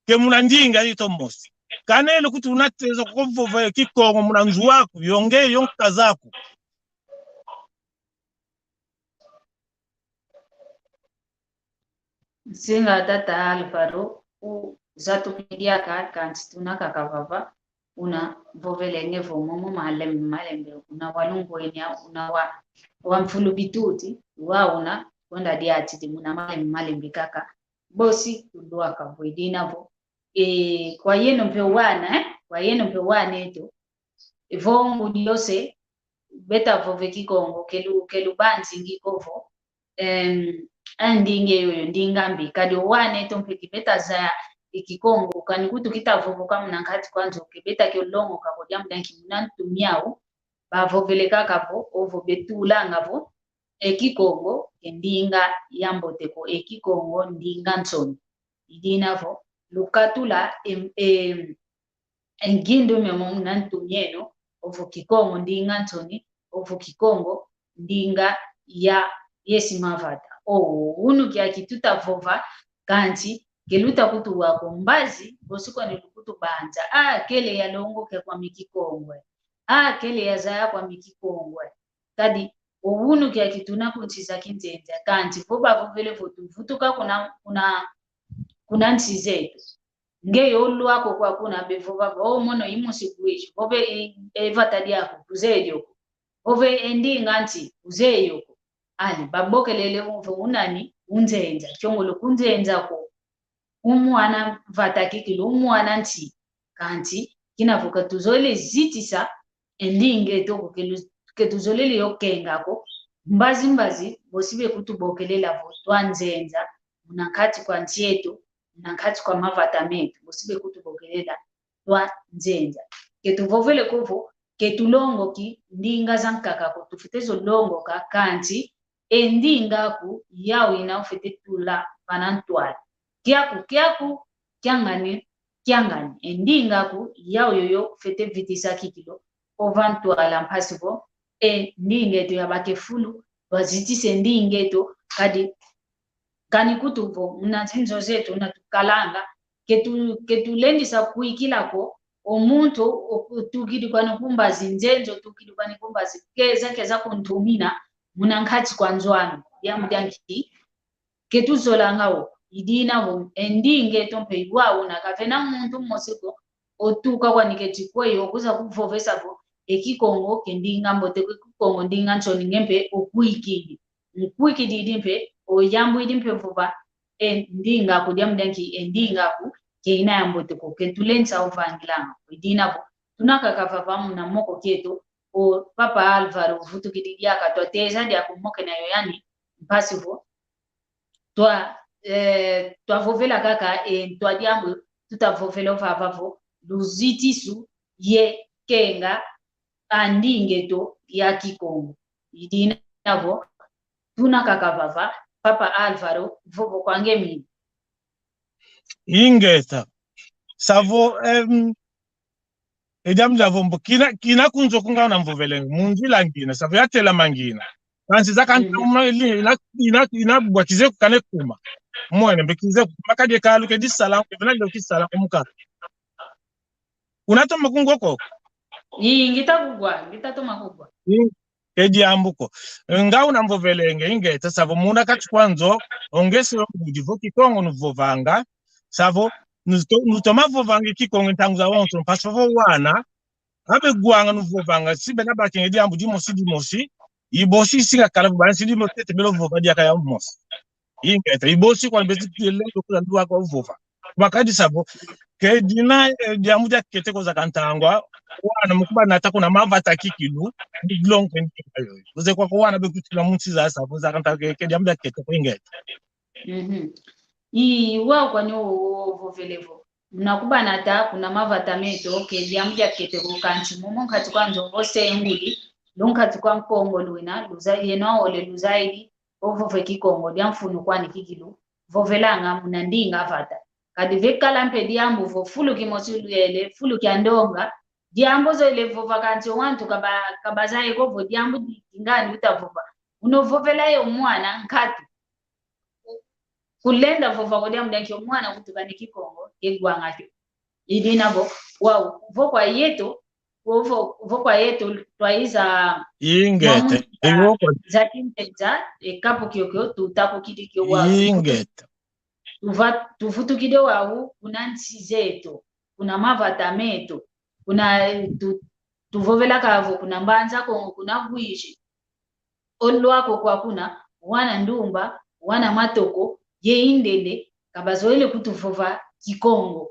ke muna ndinga yeto mosi. Kanele kutu una teza kuvova e Kikongo muna nzo aku, yo nge, yo nkazaku. Nsinga tata Alvaro, u zatuki diaka kansi tuna kaka vava, una vovelenge vo momo malembe, malembe, una walungwenya, una wa, wa mfulu bituti, wa una, konda diatidi muna malembe, malembe kaka, bosi tulwaka vo i dina vo. E, kwa yeno mpe wana, eh? Kwa yeno mpe wana eto, vo ngudi yose, beta vova e Kikongo, ke lu-, ke lubanzi ngi ko vo, em, a ndinga yoyo, ndinga mbi. Kadi o wana eto mpe ke beta zaya e Kikongo, kani kutu kita vovoka muna nkati kwa nzo, ke beta kio longoka ko diambu dia nki muna ntu miau, bavovele kaka vo, ovo betulanga vo, e Kikongo, ke ndinga ya mbote ko, e Kikongo, ndinga nsoni. I dina vo, lukatula, em, em, e ngindu mia muna ntu mieno, ovo Kikongo ndinga nsoni, ovo Kikongo ndinga ya yesi mavata. O, unu kiaki tuta vova, kansi, ke luta kutuwa ko mbazi, bosi kwani lukutubanza. A, kele yalongoka kwame Kikongo e. A, kele yazaya kwame Kikongo e. Kadi, o unu kiaki tuna ku nsi za kinzenza, kansi, vo bavovele vo tuvutuka kuna, kuna, kuna nsi zeto. Nge yo lwako kwa kuna bevova vo, o mono i musi kuishi, vove i, e vata diaku, kuzeye dio ko. Vove e ndinga nsi, kuzeye yo ko. Ali, babokelele vo unani, unzenza, kiongolo kunzenza ko. Umwana vata kikilu, umwana nsi. Kansi, kina vo ka tuzolele zitisa, e ndinga eto ko ke lu-, ke tuzolele yo kenga ko, mbazi mbazi, bosi bekutubokelela vo twanzenza, muna nkati kwa nsi eto, muna nkati kwa mavata meto, bosi bekutubokelela twanzenza. Ke tuvovele ko vo, ke tulongoki ndinga zankaka ko, tufwete zo longoka, kansi, e ndinga aku, yau ina ufwete tula vana ntwala. Kiaku, kiaku, kiangani, kiangani. E ndinga aku, yau yoyo ufwete vitisa kikilu, ova ntwala mpasi vo, e ndinga eto yabaka e fulu, twazitisa e ndinga eto, kadi, kani kutu vo, muna zinzo zeto, una tukalanga, ke tu-, ke tulendisa kwikila ko, o muntu, o, otukidi kwani ku mbazi nzenza, otukidi kwani ku mbazi, keza, keza kuntumina, muna nkati kwa nzo ame, diambu dia nki, ke tuzolanga wo, i dina vo, e ndinga eto mpe i wau una, kavena muntu mosi ko, otuka kwani keti kweyi, okuza kuvovesa vo, e Kikongo ke ndinga mbote ko, e Kikongo ndinga nsoni, nge mpe okwikidi. Nkwikididi mpe, o diambu idi mpe vova, e ndinga aku, diambu dia nki, e ndinga aku ke ina ya mbote ko, ke tulenda ovangilanga ko. I dina vo, tuna kaka vava muna moko kieto, o Papa Alvaro vutukidi diaka, twateza diaka o moko ena yo yani, mpasi vo twa, eh, twavovela kaka, eh, ntwa diambu tuta vovela ovava vo, luzitisu ye kenga a ndinga eto ya Kikongo. I dina vo, tuna kaka vava, Papa Alvaro, vovo kwa nge mina. Ingeta. Savo, em, e diambu diavo mbo, kina, kina ku nzo ku nga una mvovelenge, mu nzila ngina, savo yatelama ngina. Kansi zakantangwa, ina, ina, ina bwa kizeku kane kuma. Mwene, mbe kizeku kuma kadi e kalu ke disala, ke vena lio kisala kumuka. Una toma kungwa ko? Ii, ngita kugwa, ngita toma kugwa. Ii, e diambu ko. Nga una mvovelenge, ingeta, savo muna kati kwa nzo, o ngesi o ngudi vo Kikongo nuvovanga, savo, nuto-, nutoma vovanga e Kikongo ntangu zawonso, mpasi vo wana, abe gwanga nuvovanga, si bena bakenge diambu dimosi dimosi, i bosi isinga kala vo bansi dimo tete belo vova diaka ya mosi. Ingeta, i bosi kwa mbezi lendo kuna ndwa kwa vova. Makadi savo, ke dina, eh, diambu dia kete ko zakantangwa, wana mu kubanata kuna mavata kikilu, ni longo ndi ayo. Uze kwa kwa wana be kutila mu nsi za savo, zakantangwa ke, ke diambu dia kete ko, ingeta. Mhm. I wa kwani o, o vovele vo. Muna kubanata kuna mavata meto, ke diambu dia kete ko, kansi momo nkati kwa nzo vo se ngudi, lu nkati kwa Nkongo lwina, luza-, yeno ole luzaidi, ovova e Kikongo, dia mfunu kwani kikilu vovelanga muna ndinga vata. Kadi vekala mpe diambu vo fulu kimosi luyele, fulu kia ndonga, diambu zoele vova kansi wantu kaba-, kabazaye ko vo diambu di-, dingani uta vova. Uno vovela yo mwana nkatu. Kulenda vova ko diambu dia nki, o mwana kutukana e Kikongo, ke gwanga kio. I dina vo, wau, vo kwa yeto, vo, vo, vo kwa yeto, twaiza ingeta, mwa mu nzila za kinzenza, e kapu kiokio, tutakukidi kio wau. Ingeta. Tuva-, tuvutukidi wau, kuna nsi zeto, kuna mavata meto, kuna, eh, tu-, tuvovela kavo, kuna Mbanza Kongo, kuna Uíge. O lwako kwa kuna, wana Ndumba, wana Matoko, ye Indele, kabazoele kutuvova Kikongo.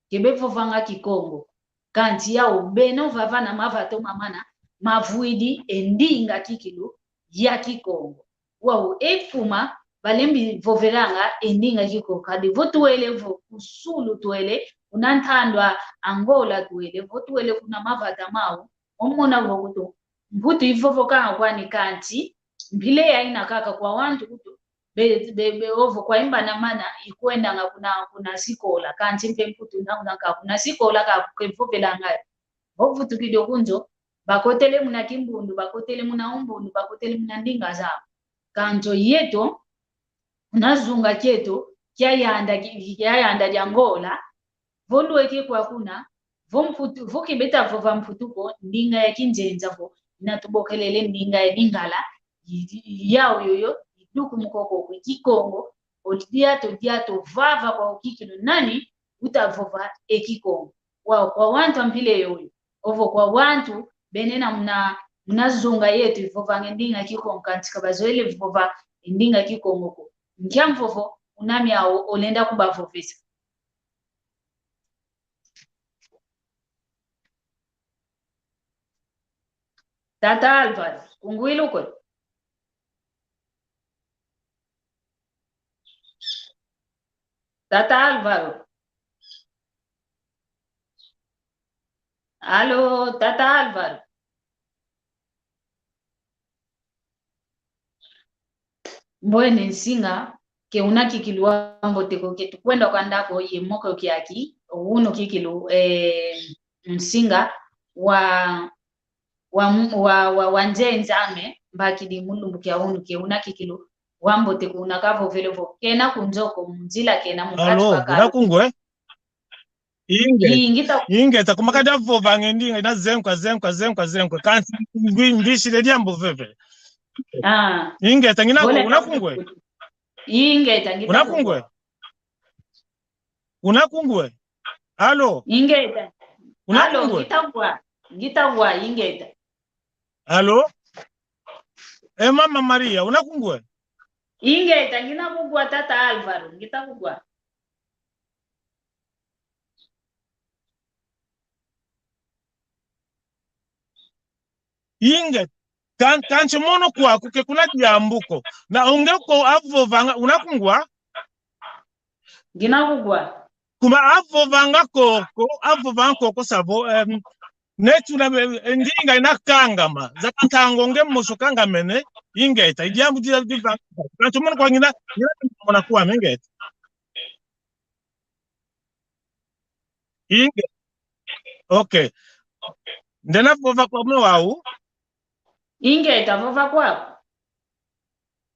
Ke bevovanga Kikongo. Kansi yau beno vava na mavata o mamana, mavwidi e ndinga kikilu ya Kikongo. Wau e kuma, balembi vovelanga e ndinga Kikongo. Kadi vo tuele vo kusulu tuele, kuna ntandwa Angola tuele, vo tuele kuna mavata mau, omona vo kutu, mputu ivovokanga kwani kansi, mpila yayi ina kaka kwa wantu kutu, be, be, be, ovo kwa imba na mana, ikwendanga kuna, kuna sikola, kansi mpe mputu nda, kuna ka, kuna sikola ka kukevovelanga. Vo vutukidi o ku nzo, bakotele muna kimbundu, bakotele muna umbundu, bakotele muna ndinga zau. Kansi o yeto, kuna zunga kieto, kia yanda, kia yanda dia Angola, vo lweke kwa kuna, vo mputu, vo ke beta vova mputu ko, ndinga ya kinzenza vo, ina tubokelele ndinga ya Lingala, i, i, yau yoyo, idukumuka koko, i Kikongo, o diato, diato, vava kwa ukikilu nani, uta vova e Kikongo. Wau, kwa wantu a mpila yoyo. Ovo kwa wantu, bena muna, muna zunga yeto ivovanga e ndinga Kikongo, kansi kabazoele vova e ndinga Kikongo ko. Nkia mvovo una miau olenda kubavovesa? Tata Alvaro, kungwila kwe? Tata Alvaro. Alo, Tata Alvaro. Mbwene nsinga, ke una kikilu wambote ko, ke tukwenda kanda ko ye moko kiaki, unu kikilu, eh, nsinga wa wa, wa, wa, wa nzenza ame, mbakidi mu lumbu kia unu ke una kikilu, wambote ko una kavovele vo, kena ku nzo ko mu nzila kena mu kati. Alo, kwa kalu. Una kungwe? Inge. Ingeta. Ingeta, kuma kadi avovanga e ndinga, ina zenkwa, zenkwa, zenkwa, zenkwa. Kansi ngwi, mbisile diambu veve. Ah. Ingeta, ngina ko, una kungwe? Ingeta, ngita kungwe. Una kungwe? Alo. Ingeta. Una kungwe? Alo, ngita kungwe. Ngita kugwa, ingeta. Alô? E mama Maria, una kungwa? Ingeta, ngina kugwa tata Álvaro, ngita kugwa. Ingeta. Kan-, kansi mono kwaku ke kuna diambu ko. Na onge ko avovanga, una kungwa? Ngina kugwa. Kuma avovanga koko, avovanga koko savo, em, netu na, eh, ndinga ina kangama. Zaka ntangu nge mosi kangamene, ingeta. I diambu dia, dia, kansi mono kwa ngina, ngina mona kwame, ingeta. Inge. Okay. Ndena vova kwame wau. Ingeta, vova kwaku.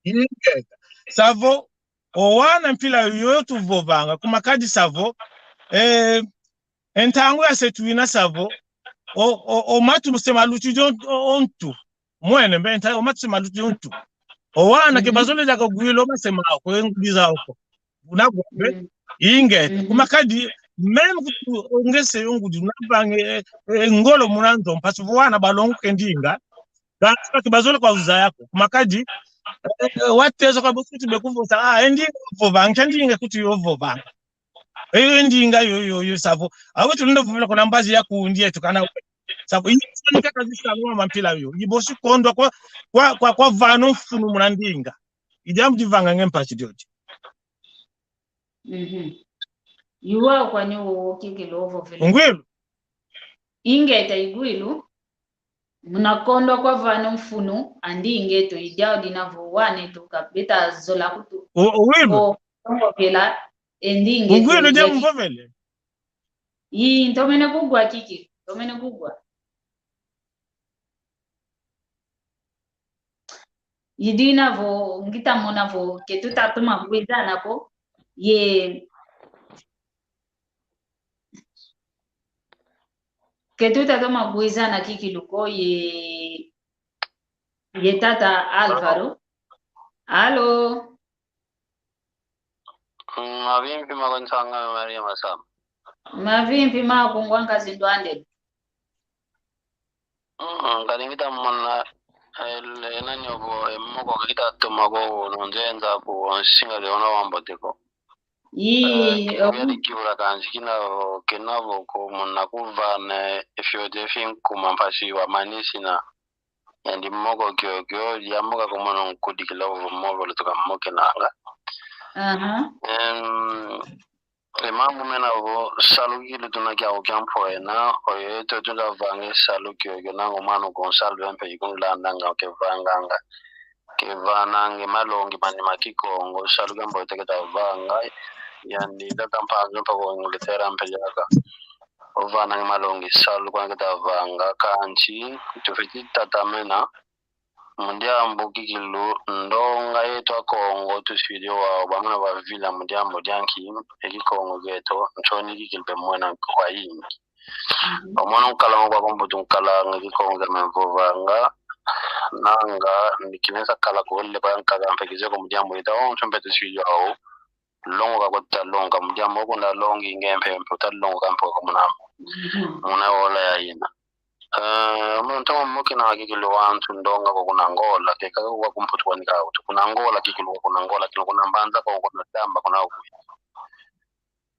Ingeta. Savo, o wana mpila yoyo tuvovanga, kuma kadi savo, eh, e ntangu yase tuina savo, o, o, o matu se malutidi o, o, o ntu. Mwene, mbe nta, o matu se malutidi o ntu. O wana ke bazolele diaka wila o mase mau ko, e ngudi zau ko. Una kugwa mpe, ingeta. Kuma kadi, même kutu ongese yo ngudi, una vanga e, e, ngolo muna nzo, mpasi vo wana balongoka e ndinga. Kansi ke bazolele kwa uzaya ko. Kuma kadi, e, e, watezo kwa bosi kuti bekuvosa, ah, e ndinga vovanga, e ndinga kuti yo vovanga. E, e ndinga yo, yo, yo savo. Awe tulenda vovela kuna mbazi ya kundi yetu kana. Savo, i sonika kazi savo mama mpila yo. I bosi kondwa kwa, kwa, kwa, kwa vana mfunu muna ndinga. I diambu divanga nge mpasi diodi. Mhm. Iwa kwani wo kikilu ovovele. Ungwilu? Ingeta igwilu. Muna kondwa kwa vana mfunu, a ndinga eto i diau dina vo wana eto ka beta zola kutu. O, o wilu. O, tongokela, e ndinga eto. Ungwilu i dia mvovele. Ii, ntomene kugwa kiki, ntomene kugwa. I dina vo, ngita mona vo, ke tuta toma ngwizana ko, ye, ke tuta toma ngwizana kikilu ko, ye, ye tata Álvaro. Alô? Mm, mavimpi mako nsanga Maria Masama. Mavimpi mako ngwa nkazi ndwande. Mm, kadi ngita mona, eh, nani ovo, eh, moko ngita toma ko, no nzenza ko, nsinga de ona wambote ko. Ii, eh, omu. Kibula kansi kina vo, kina vo ko, mona kuvana, eh, fioti fi nkuma mpasi wamanisi na. Yandi moko kiokio, diambu ka ko mono nkudikila ovo moko lutuka mokenanga. Aha. Em, e mambu mena vo salu kikilu tuna kiau kia mpoena, oyo eto tuta vanga e salu kiokio nango mano Gonçalo mpe ikunlandanga ke vanganga. Ke vananga e malongi mani ma Kikongo, salu kia mbote keta vanga, yandi tata Mpanzu mpe ko Inglaterra mpe yaka. Ovananga e malongi salu kwa keta vanga, kansi, tufwete tatamena, mu diambu kikilu, ndonga yeto Akongo, tusidi wau, bamona bavila mu diambu dia nki, e Kikongo kieto, nsoni kikilu bemwena kwa yingi. Mhm. Omona nkala ngwa kwa mbutu nkala nge Kikongo kia memvovanga, nanga, ni kinesa kala kuhole kwa nkaka mpe kizeko mu diambu ita, o, nsumpe tusidi wau, longoka ko tuta longoka, mu diambu ko ndalongi nge mpe, mpe uta longoka mpe kwa muna. Mhm. Muna ola ya ina. Eh, muntu mukina kikilu wantu ndonga ko kuna Angola, ke kaka kwa kumputu kwa nika utu. Kuna Angola kikilu, kuna Angola kikilu, kuna Mbanza ko, kuna Damba, kuna uku.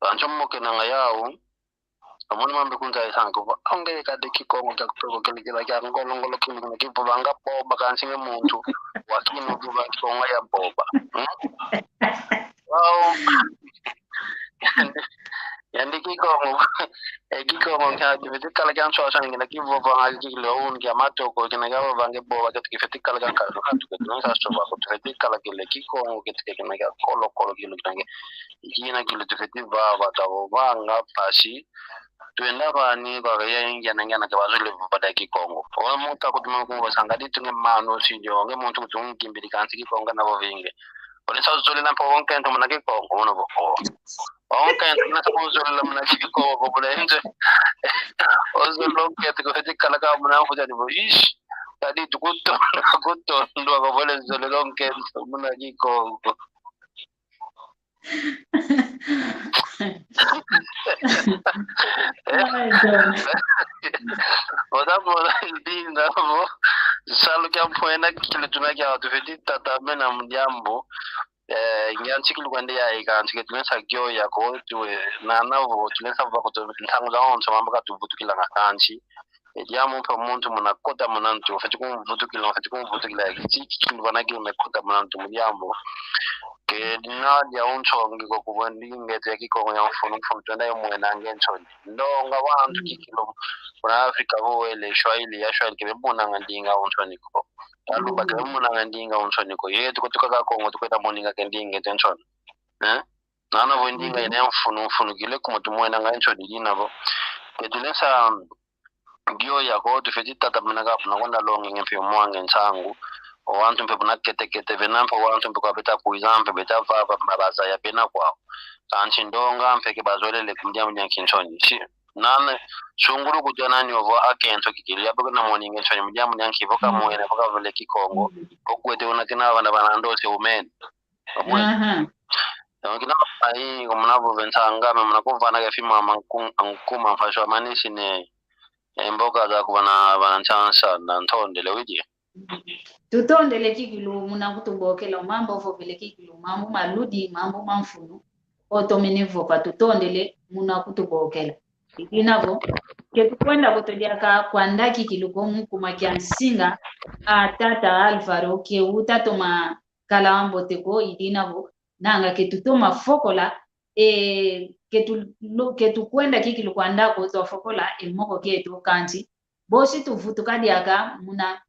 Wantu mukina nga yau, omoni mambe kunza isangu, onge kadi Kikongo kia kutoko kili kila kia ngolo ngolo kili kuna kivovanga boba kansi nge muntu. Wakinu vova Kikongo ya boba. Hmm? Wau. Yandi Kikongo. E Kikongo kia tufwete kala kia nswaswani kina kivovanga kikilo unu kia matoko kina kia vovanga boba kia tufwete kala kia nkala. Tufwete kala kia nswaswani, tufwete kala kile Kikongo kia tufwete kala kia kolo kolo kilo kina kia. Kina kilo tufwete vava tavovanga mpasi. Twenda vani kwa kaya ingia na ingia na kabazo le vova da Kikongo. Wa muta kutuma kumva sanga ditu nge mano sinjo, nge muntu kutunga kimbili kansi Kikongo na vovinge. Ole sa zolela mpe o nkento muna Kikongo, muna vo o. O nkento muna sa kuzolela muna Kikongo ko muna nze. O zolela o nkento ko fwete kala ka muna mfuta ni vo ish. Kadi tukuto, kuto, ndo ko vole zolela o nkento muna Kikongo. Ai, John. Oda Dina vo, salu kia mpwena kikilu tuna kia tufeti tatamena mu diambu. Eh, ngia nsikulu kwandi ya ika, nsike tuna sa kio ya ko, tuwe, nana vo, tuna sa vova ko, tu, ntangu zawonso mamba katuvutukilanga kansi. E diambu mpe muntu muna kota muna ntu, feti kumvutukila, feti kumvutukila, kiti, kikilu vana kime kota muna ntu mu diambu. Ke dina dia unsongi ko kuvwa ndinga eto ya Kikongo ya mfunu mfunu twenda yo mwena nge nsoni. Ndonga wantu kikilu kuna Afrika vo wele Swahili ya Swahili kebe monanga ndinga unsoni ko. Aluba kebe monanga ndinga unsoni ko. Yetu ko tukaka Kongo tukweta moninga ke ndinga eto nsoni. Eh? Nana vo ndinga ine mfunu mfunu kile kuma tumwenanga nsoni dina vo. Ke tule sa Gio yako tufeti tatamena ka puna kwenda longe nge mpe mwange nsangu. O wantu mpe puna kete kete, bena mpe wantu mpe kwa beta kwiza mpe beta vava mabaza ya bena kwau. Kansi ndonga mpe ke bazolele ku mu diambu dia kinsoni. Si, nane, sungulu kudia nani ovo akento kikili, ya boko na moninge nsoni mu diambu dia nki, vo kamwene, vo kavele Kikongo. Okwete una kina bana bana ndose umene. Kamwene. Aha. Yo kina ai, ko muna vove nsanga, me muna kumvana ke fima manku-, ankuma mfasho amanisi ne. E mboka za kuvana, vana nsansa, na ntondele widi. Tutondele kikilu muna kutubokela, mambu ovovele kikilu, mambu maludi, mambu mamfunu. Otomene vova, tutondele muna kutubokela. Idina vo, ke tukwenda koto diaka kwanda kikilu ko mu kuma kia nsinga, a tata Alvaro, ke uta toma kala wambote ko, idina vo, nanga ke tutoma fokola, e, ke tu, lo, ke tukwenda kikilu kwanda ko twafokola, e moko kieto kansi. Bosi tuvutuka diaka muna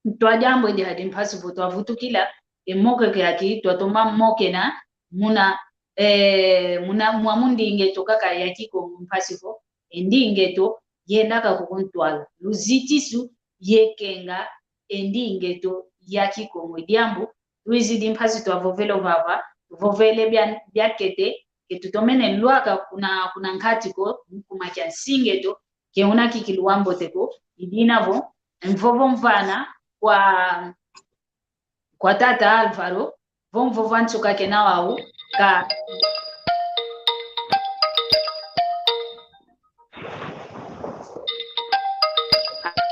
ntwa diambu edi hadi mpasi vo twavutukila, e moko kiaki twatoma mokena muna, e, muna mwa mu ndinga eto kaka ya Kikongo mpasi vo, e ndinga eto yenda kaka kuntwala. Luzitisu ye kenga e ndinga eto ya Kikongo. Diambu, lwizidi mpasi twavovele ovava, tuvovele bia, biakete, ke tutomene lwaka kuna, kuna nkati ko, mu kuma kia nsinga eto, ke una kikilu wambote ko, idina vo, mvovo mvana kwa, kwa tata Alvaro, vo mvovo ansuka kena wau, ka.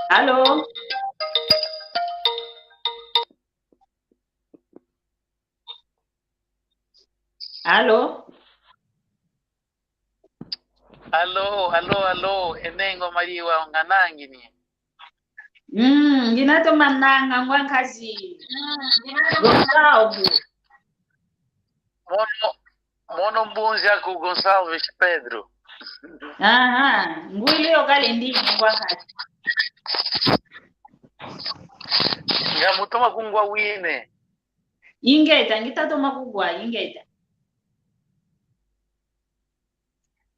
Alo? Alo? Alo, alo, alo, e Nengwa Maria, ngana ngina? Mm, ngina toma nanga ngwa nkazi. Gonçalves. Mono, mono mbunzi aku Gonçalves Pedro. Aha, ngwili yo kale ndi ngwa nkazi. Nga mutoma kungwa wine. Ingeta, ngita toma kugwa, ingeta.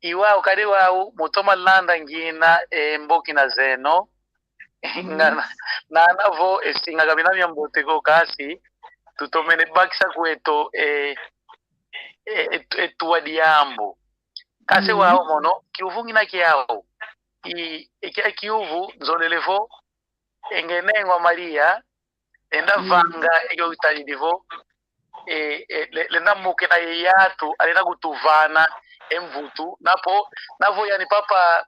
I wau, kadi wau, mutoma landa ngina, e, mbokina zeno. Nga na, nana vo, e, singa ka bina miambote ko kansi, tutomene bakisa kweto, e, e, e, e, tuwa diambu. Kansi wau mono, kiuvu ngina kiau. I, e, kia kiuvu, nzolele vo, e nge Nengwa Maria, enda vanga, e kio kitalidi vo, e, e, le, lenda mokena ye yatu, alenda kutuvana, e mvutu, napo, navo yani papa,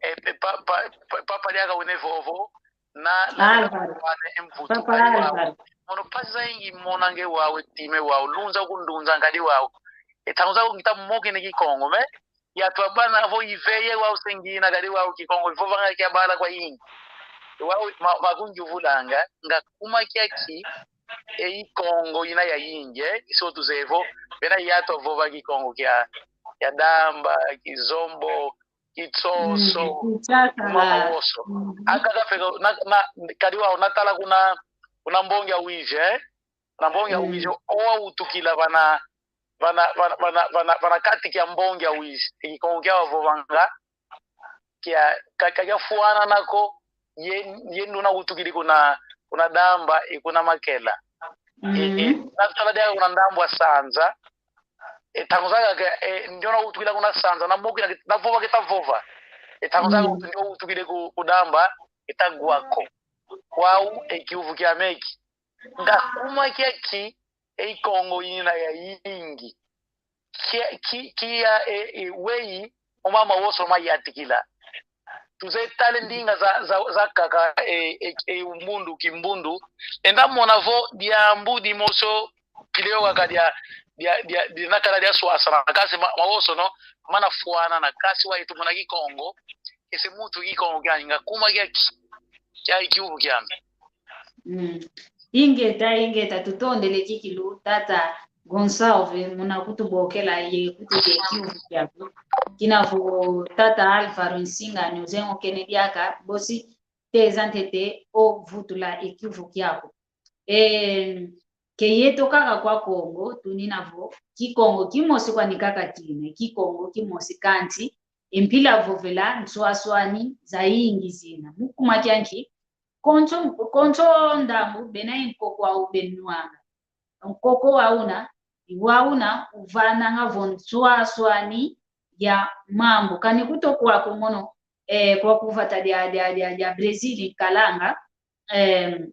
e, e, pa, pa, pa, papa diaka wene vovo, na, na, lenda kutuvana, e mvutu, papa Alvaro. Mono mpasi zayingi mona nge wau, e time wau, lunza kundunza nkadi wau. E ntangu zaku ngita mokene Kikongo, me, yatu abana vo iveye wau se ngina kadi wau Kikongo, ivovanga kia bala kwayingi. Wau, ma, makunjuvulanga, nga kuma kiaki, e Kikongo ina yayingi, e, iso tuzeye vo, bena yatu avova Kikongo kia, kia Damba, Kizombo, Kitsoso, Kichakala. Mama woso. Aka kafeka, na, na, kadi wau, natala kuna, kuna mbongi a Uíge, e? Kuna mbongi a Uíge, o wautukila vana, vana, vana, vana, vana, vana kati kia mbongi a Uíge, e Kikongo kia wavovanga, kia, ka, ka kiafwanana ko, ye, ye nduna utukidi kuna, kuna Damba, e kuna Makela. E, e, natala diaka kuna ndambu a Sanza, e, ntangu zakaka, e, ndiona utukila kuna Sanza, na mokina, na vova keta vova. E, ntangu zakaka ndiona utukidi ku, ku Damba, keta gwako. Kwau, e, kiuvu kiame eki. Nga kuma kiaki, e Kikongo ina yayingi. Kia, ki, kia, e, e, weyi, o mama woso mayatikila. Nze tale ndinga za, za, za nkaka e, e, e umbundu, kimbundu. Enda mona vo diambu dimosi kileo kaka dia, dia, dia, dia nakala dia swasana. Kasi ma, mawosono, mana fwanana. Kasi wa yetu mona Kikongo. Ese muntu Kikongo kiani nga kuma kiaki. Kia ikiuvu kiambe. Mm. Ingeta, ingeta, tutondele kikilu, tata Gonçalves, muna kutubokela ye kututeka kiuvu kiaku. Kina vo tata Álvaro Nsinga, ni uzengo kene diaka, bosi teza ntete o vutula e kiuvu kiaku. E, ke yeto kaka kwa Kongo, tunina vo, Kikongo kimosi kwani kaka kina, Kikongo kimosi kanti, e mpila vovela, nswaswani, zayingi zina. Mu kuma kianki, konso, konso ndambu, bena ye nkoko wau benwanga. Nkoko wau una, i wau una, uvananga vo nswaswani ya mambu. Kani kuto kwaku mono, eh, kwaku vata dia, dia, dia, dia Brazil, nkalanga, eh,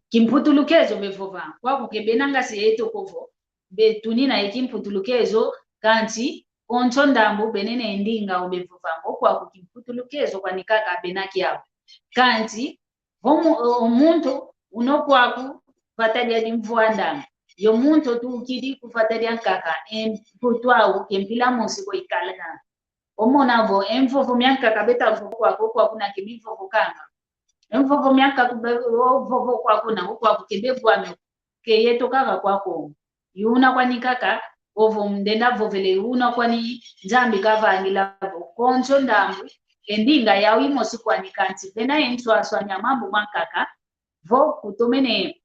kimputulukezo bevova. Kwaku ke bena ngasi yeto ko vo, betunina ye kimputulukezo, kanti, konso ndambu bena ne ndinga o bevova. O kwaku kimputulukezo kwani kaka bena kiau. Kanti, vo mu-, o muntu, uno kwaku, vata dia dimvwandanga. Yo muntu tukidi ku vata dia nkaka, e mputu au, ke mpila mosi ko ikalanga. Omona vo, e mvovo mia nkaka beta vovo kwaku, kwaku na ke bivovokanga. E mvovo mia nkaka be, o vovo kwaku na, o kwaku ke bevwame, ke yeto kaka kwaku. I una kwani kaka, ovo ndenda vovele i una kwani Nzambi kavangila vo. Konso ndambu, e ndinga yau imosi kwani kanti, bena ye nswaswani a mambu ma nkaka, vo kutomene,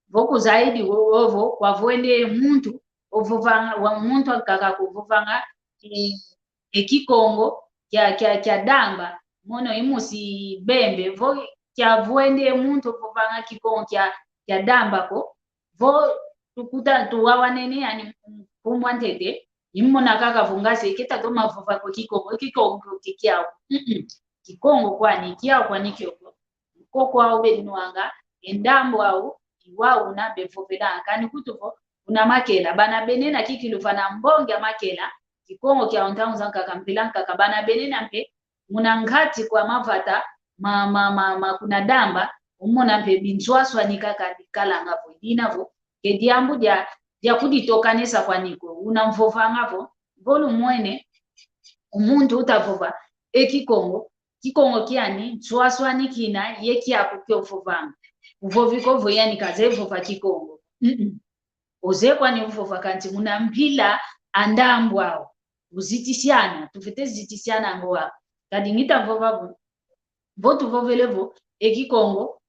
vo kuzaidi wo-, ovo, kwavwende muntu, ovovanga, wa muntu ankaka kuvovanga, e, e Kikongo, kia, kia, kia Damba, mono imosi bembe, vo kiavwende muntu ovovanga Kikongo kia, kia Damba ko, vo tukuta, tuwawanene, yani, nkumbu a ntete, imona kaka vo ngasi, keta toma vova ko Kikongo, Kikongo ke kiau. Mm-mm. Kikongo kwani, kiau kwani kioko. Nkoko au benwanga, e ndambu au, i wau una bevovela, kani kutu vo, una makela, bana bena kikilu vana mbongi a makela, Kikongo kiau ntangu za nkaka mpila nkaka, bana bena mpe, muna nkati kwa mavata, ma, ma, ma, ma kuna Damba, umona mpe binswaswani kaka bikalanga vo, i dina vo, ke diambu dia, dia kuditokanesa kwani ko, una mvovanga vo, vo lumwene, o muntu utavova, e Kikongo, Kikongo kiani, nswaswani kina, ye kiaku kio vovanga. Uvovi ko vo yani kazeye vova Kikongo. Mm-mm. Ozeye kwani uvova kanti muna mpila a ndambu au. Uzitisiana, tufwete zitisiana ngo wa. Kadi ngita vova vo, vo tuvovele vo, e Kikongo,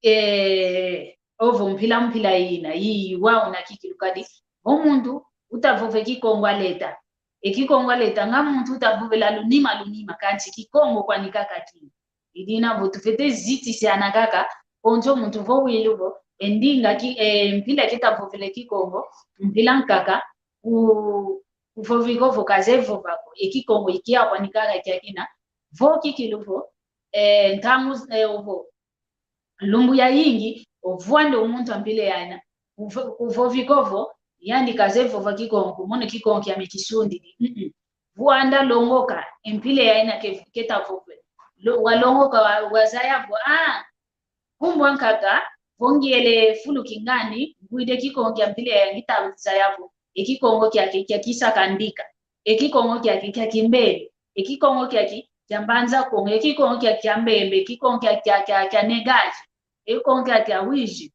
eh, ovo mpila mpila ina, i wau una kikilu kadi. Vo muntu, utavove Kikongo a leta. E Kikongo a leta, nga muntu utavovela lunima lunima, kanti Kikongo kwani kaka kina. I dina vo tufwete zitisiana kaka, konso muntu vo wilu vo, e ndinga ki, e mpila keta vovele Kikongo, mpila nkaka, ku, kuvovi ko vo kazeye vova ko, e Kikongo i kiau kwani kaka kia kina, vo kikilu vo, e, ntangu, e, ovo, lumbu yayingi, ovwanda o muntu a mpila yaina, kuvo-, kuvovi ko vo, yandi kazeye vova Kikongo ko, mono Kikongo kiame kisundidi. Mm-mm. Vwanda longoka, e mpila yaina ke, keta vova. Lo-, walongoka wa, wazaya vo, ah, nkumbu a nkaka, vo ngiele fulu kingandi, ngwide Kikongo kia mpila yai ngita zaya vo, e Kikongo kiaki, kia Kisakandika, e Kikongo kiaki, kia Kimbele, e Kikongo kiaki, kia Mbanza Kongo, e Kikongo kiaki, kia Mbembe, e Kikongo kiaki, kia, kia, kia Negaji, e Kikongo kiaki, kia Wiji.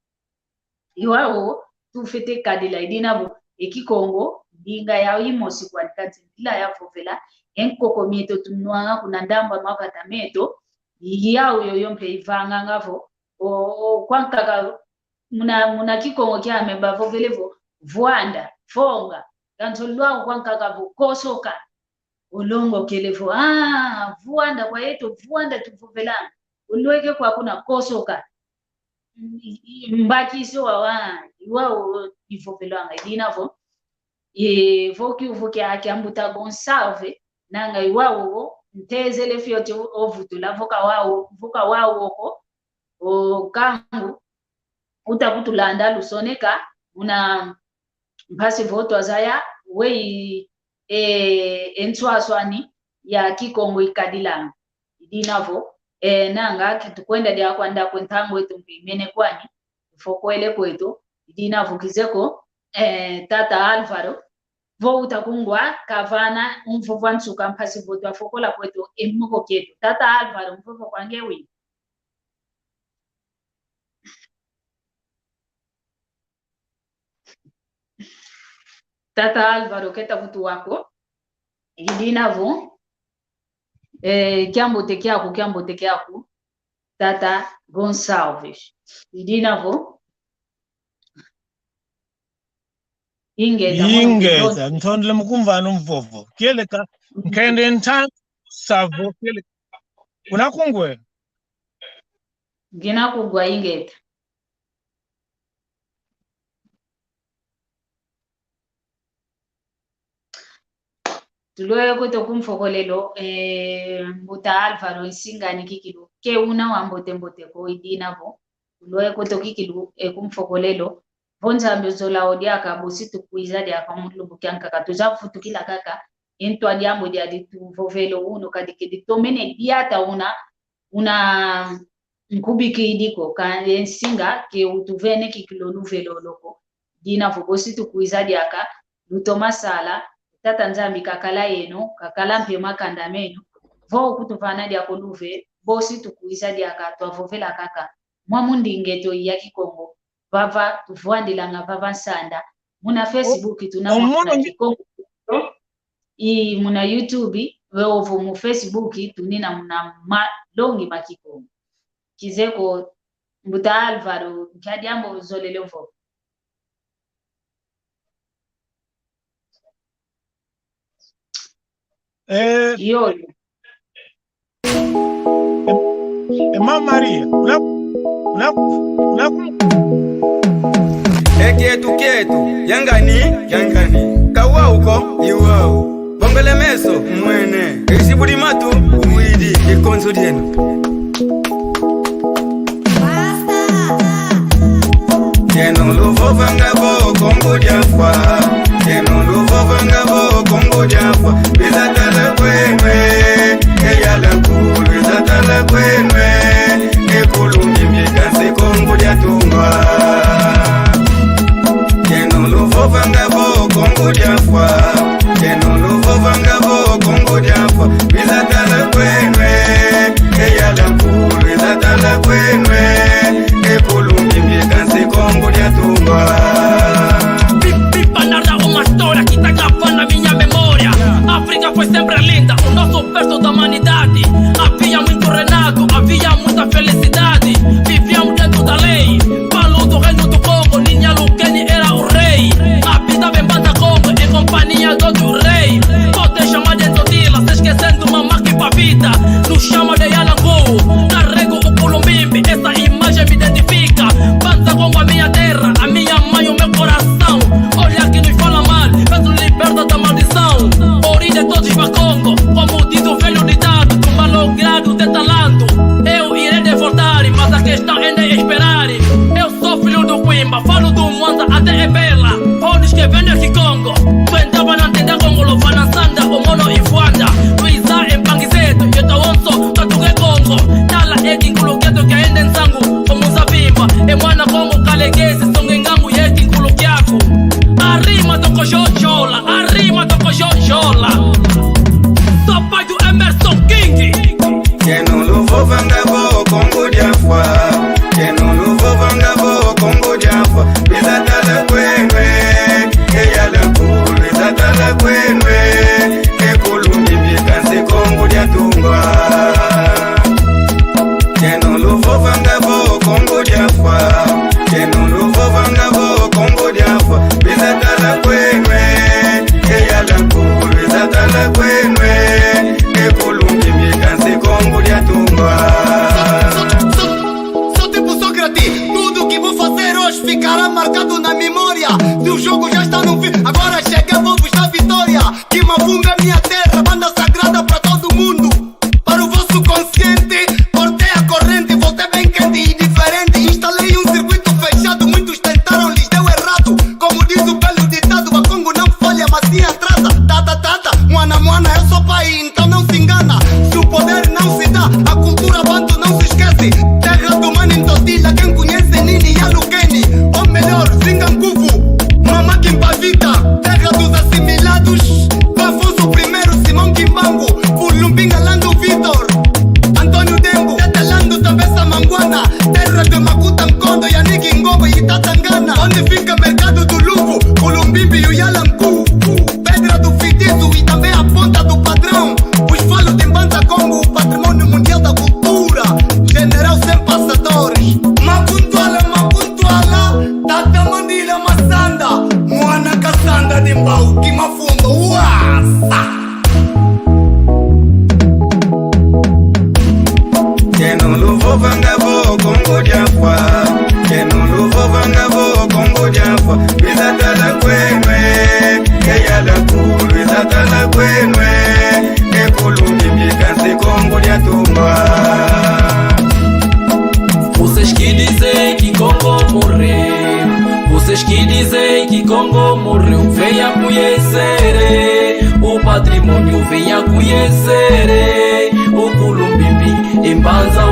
I wau, tufwete kadila i dina vo, e Kikongo, ndinga yau imosi kwani kanti mpila ya vovela, e nkoko mieto tunwanga kuna ndambu a mavata meto, i yau yoyo mpe ivanganga vo, o, o, kwa nkaka, muna, muna Kikongo kiame bavovele vo, vwanda, fonga, kansi o lwau kwa nkaka vo, kosoka, olongokele vo, ah, vwanda kwa yeto, vwanda tuvovelanga, olweke kwa kuna kosoka. I, i, mbakisi wawa, i wau ivovelwanga, i dina vo, e, vo kiuvu kia, kia mbuta Gonçalves, nanga i wau, ntezele fioti o, ovutula, vo ka wau, vo ka wau oko, o kangu, uta kutulanda lusoneka, una mpasi vo twazaya, wei, e, e nswaswani ya Kikongo ikadilanga. I Dina vo, eh, nanga kitukwenda dia kwanda kwe ntangu eto mpe imene kwani, tufokwele kweto, dina vo kizeko, eh, tata Alvaro, vo uta kungwa, kavana, umvova nsuka mpasi vo twafokola kweto, e moko kieto. Tata Alvaro, umvova kwange wi. Tata Alvaro keta kutuwa ko. Idina vo. Eh, kiambote kiaku, kiambote kiaku. Tata Gonçalves. Idina vo. Ingeta, ingeta, ntondele mukumvana umvovo. Kieleka, nkende ntangu savo, kieleka. Una kungwe? Ngina kugwa ingeta. Tulweye kweto ku mfokolelo, eh, mbuta Alvaro, nsinga ni kikilu. Ke una wa mbote mbote ko, idina vo. Tulweye kweto kikilu, eh, ku mfokolelo. Vo Nzambi uzola o diaka, bosi tukwiza diaka mu lumbu kia nkaka. Tuza vutukila kaka. E ntwa diambu dia dituvovele unu, kadi ke ditomene diata una, una nkubikidi ko, ka e nsinga ke utuvene kikilu luvelo loko. Dina vo bosi tukwiza diaka, lutoma sala, Tata Nzambi kakala yeno, kakala mpe makanda meno, vo kutuvana diaka luve, bosi tukwiza diaka, twavovela kaka. Mwa mu ndinga eto ya Kikongo, vava, tuvwandilanga vava nsanda. Muna Facebook, tuna mwa Kikongo. I muna YouTube, weovo mu Facebook, tunina muna malongi ma Kikongo. Kizeko, mbuta Alvaro, nkia diambu uzolele vo? Eh, yo, yo. Eh, Mama Maria, una, una, una. E kietu, kietu, yangani, yangani. Kawau ko, iwau. Bongele meso, mwene. Esi budi matu, umwidi, ikonzo dieno. Yeno luvovanga vo Kongo dia fwa. Yeno luvovanga vo Kongo dia fwa. Lwiza tala kwenu e. Eyala kulu lwiza tala kwenu e. Ekulu mimbi kansi Kongo dia tungwa. Yeno luvovanga vo Kongo dia fwa. Yeno luvovanga vo Kongo dia fwa. Lwiza tala kwenu e. Eyala kulu lwiza tala kwenu e. Ekulu mimbi kansi Kongo dia tungwa. Pi-, pipa narra uma história que tá gravando na minha memória. África foi sempre linda, o nosso berço da humanidade. Havia muito reinado, havia muita felicidade. Vivíamos dentro da lei. Paulo do Reino do Congo, Ninha Lukeni era o rei. Habitava em Banda Congo, em companhia do outro rei. Pode chamar de Ntotila, se esquecendo Mamaki Pavita. Nos chama de Yalangu, carrego o Kulumbimbi, essa imagem me identifica. Banda Congo, a minha terra, a minha mãe, o meu coração. Olha que nos fala mal, mas nos liberta da maldição. Origem de todos Bakongo, como diz o velho ditado, do malogrado de talento. Eu irei de voltar, mas a questão ainda é esperar. Eu sou filho do Quimba, falo do Mwanza até Ebela. Podes que vende Kikongo. Tu entrava na tenda Congo, lova na sanda, o mono ifuanda. Luiza empangizeto, yo tawonso, tatuke Kongo. Tala eki nkulu keto kia ende nsangu, o muzabimba. E mwana Kongo kalegezi, songe ngangu yeki nkulu kiaku. Arrima toko jojola, arrima toko jojola. Sou pai do Emerson King. Yeno luvovanga vo Kongo dia fwa. Yeno luvovanga vo Kongo dia fwa. Lwiza tala kwenu e. Eyala kulu lwiza tala kwenu e. Ekulu mimbi kansi Kongo dia tungwa. Yeno luvovanga vo Kongo dia fwa. Yeno luvovanga vo Kongo dia fwa. Lwiza tala kwenu e. Eyala kulu lwiza tala Keno luvovanga vo Kongo diafwa. Keno luvovanga vo Kongo diafwa. Lwiza tala kweno e, eyala ku lwiza tala kweno e, e Kulumbimbi kansi Kongo diatumba. Vocês que dizem que Kongo morreu, vocês que dizem que Kongo morreu, venha conhecer o património, venha conhecer o Kulumbimbi, e Mbanza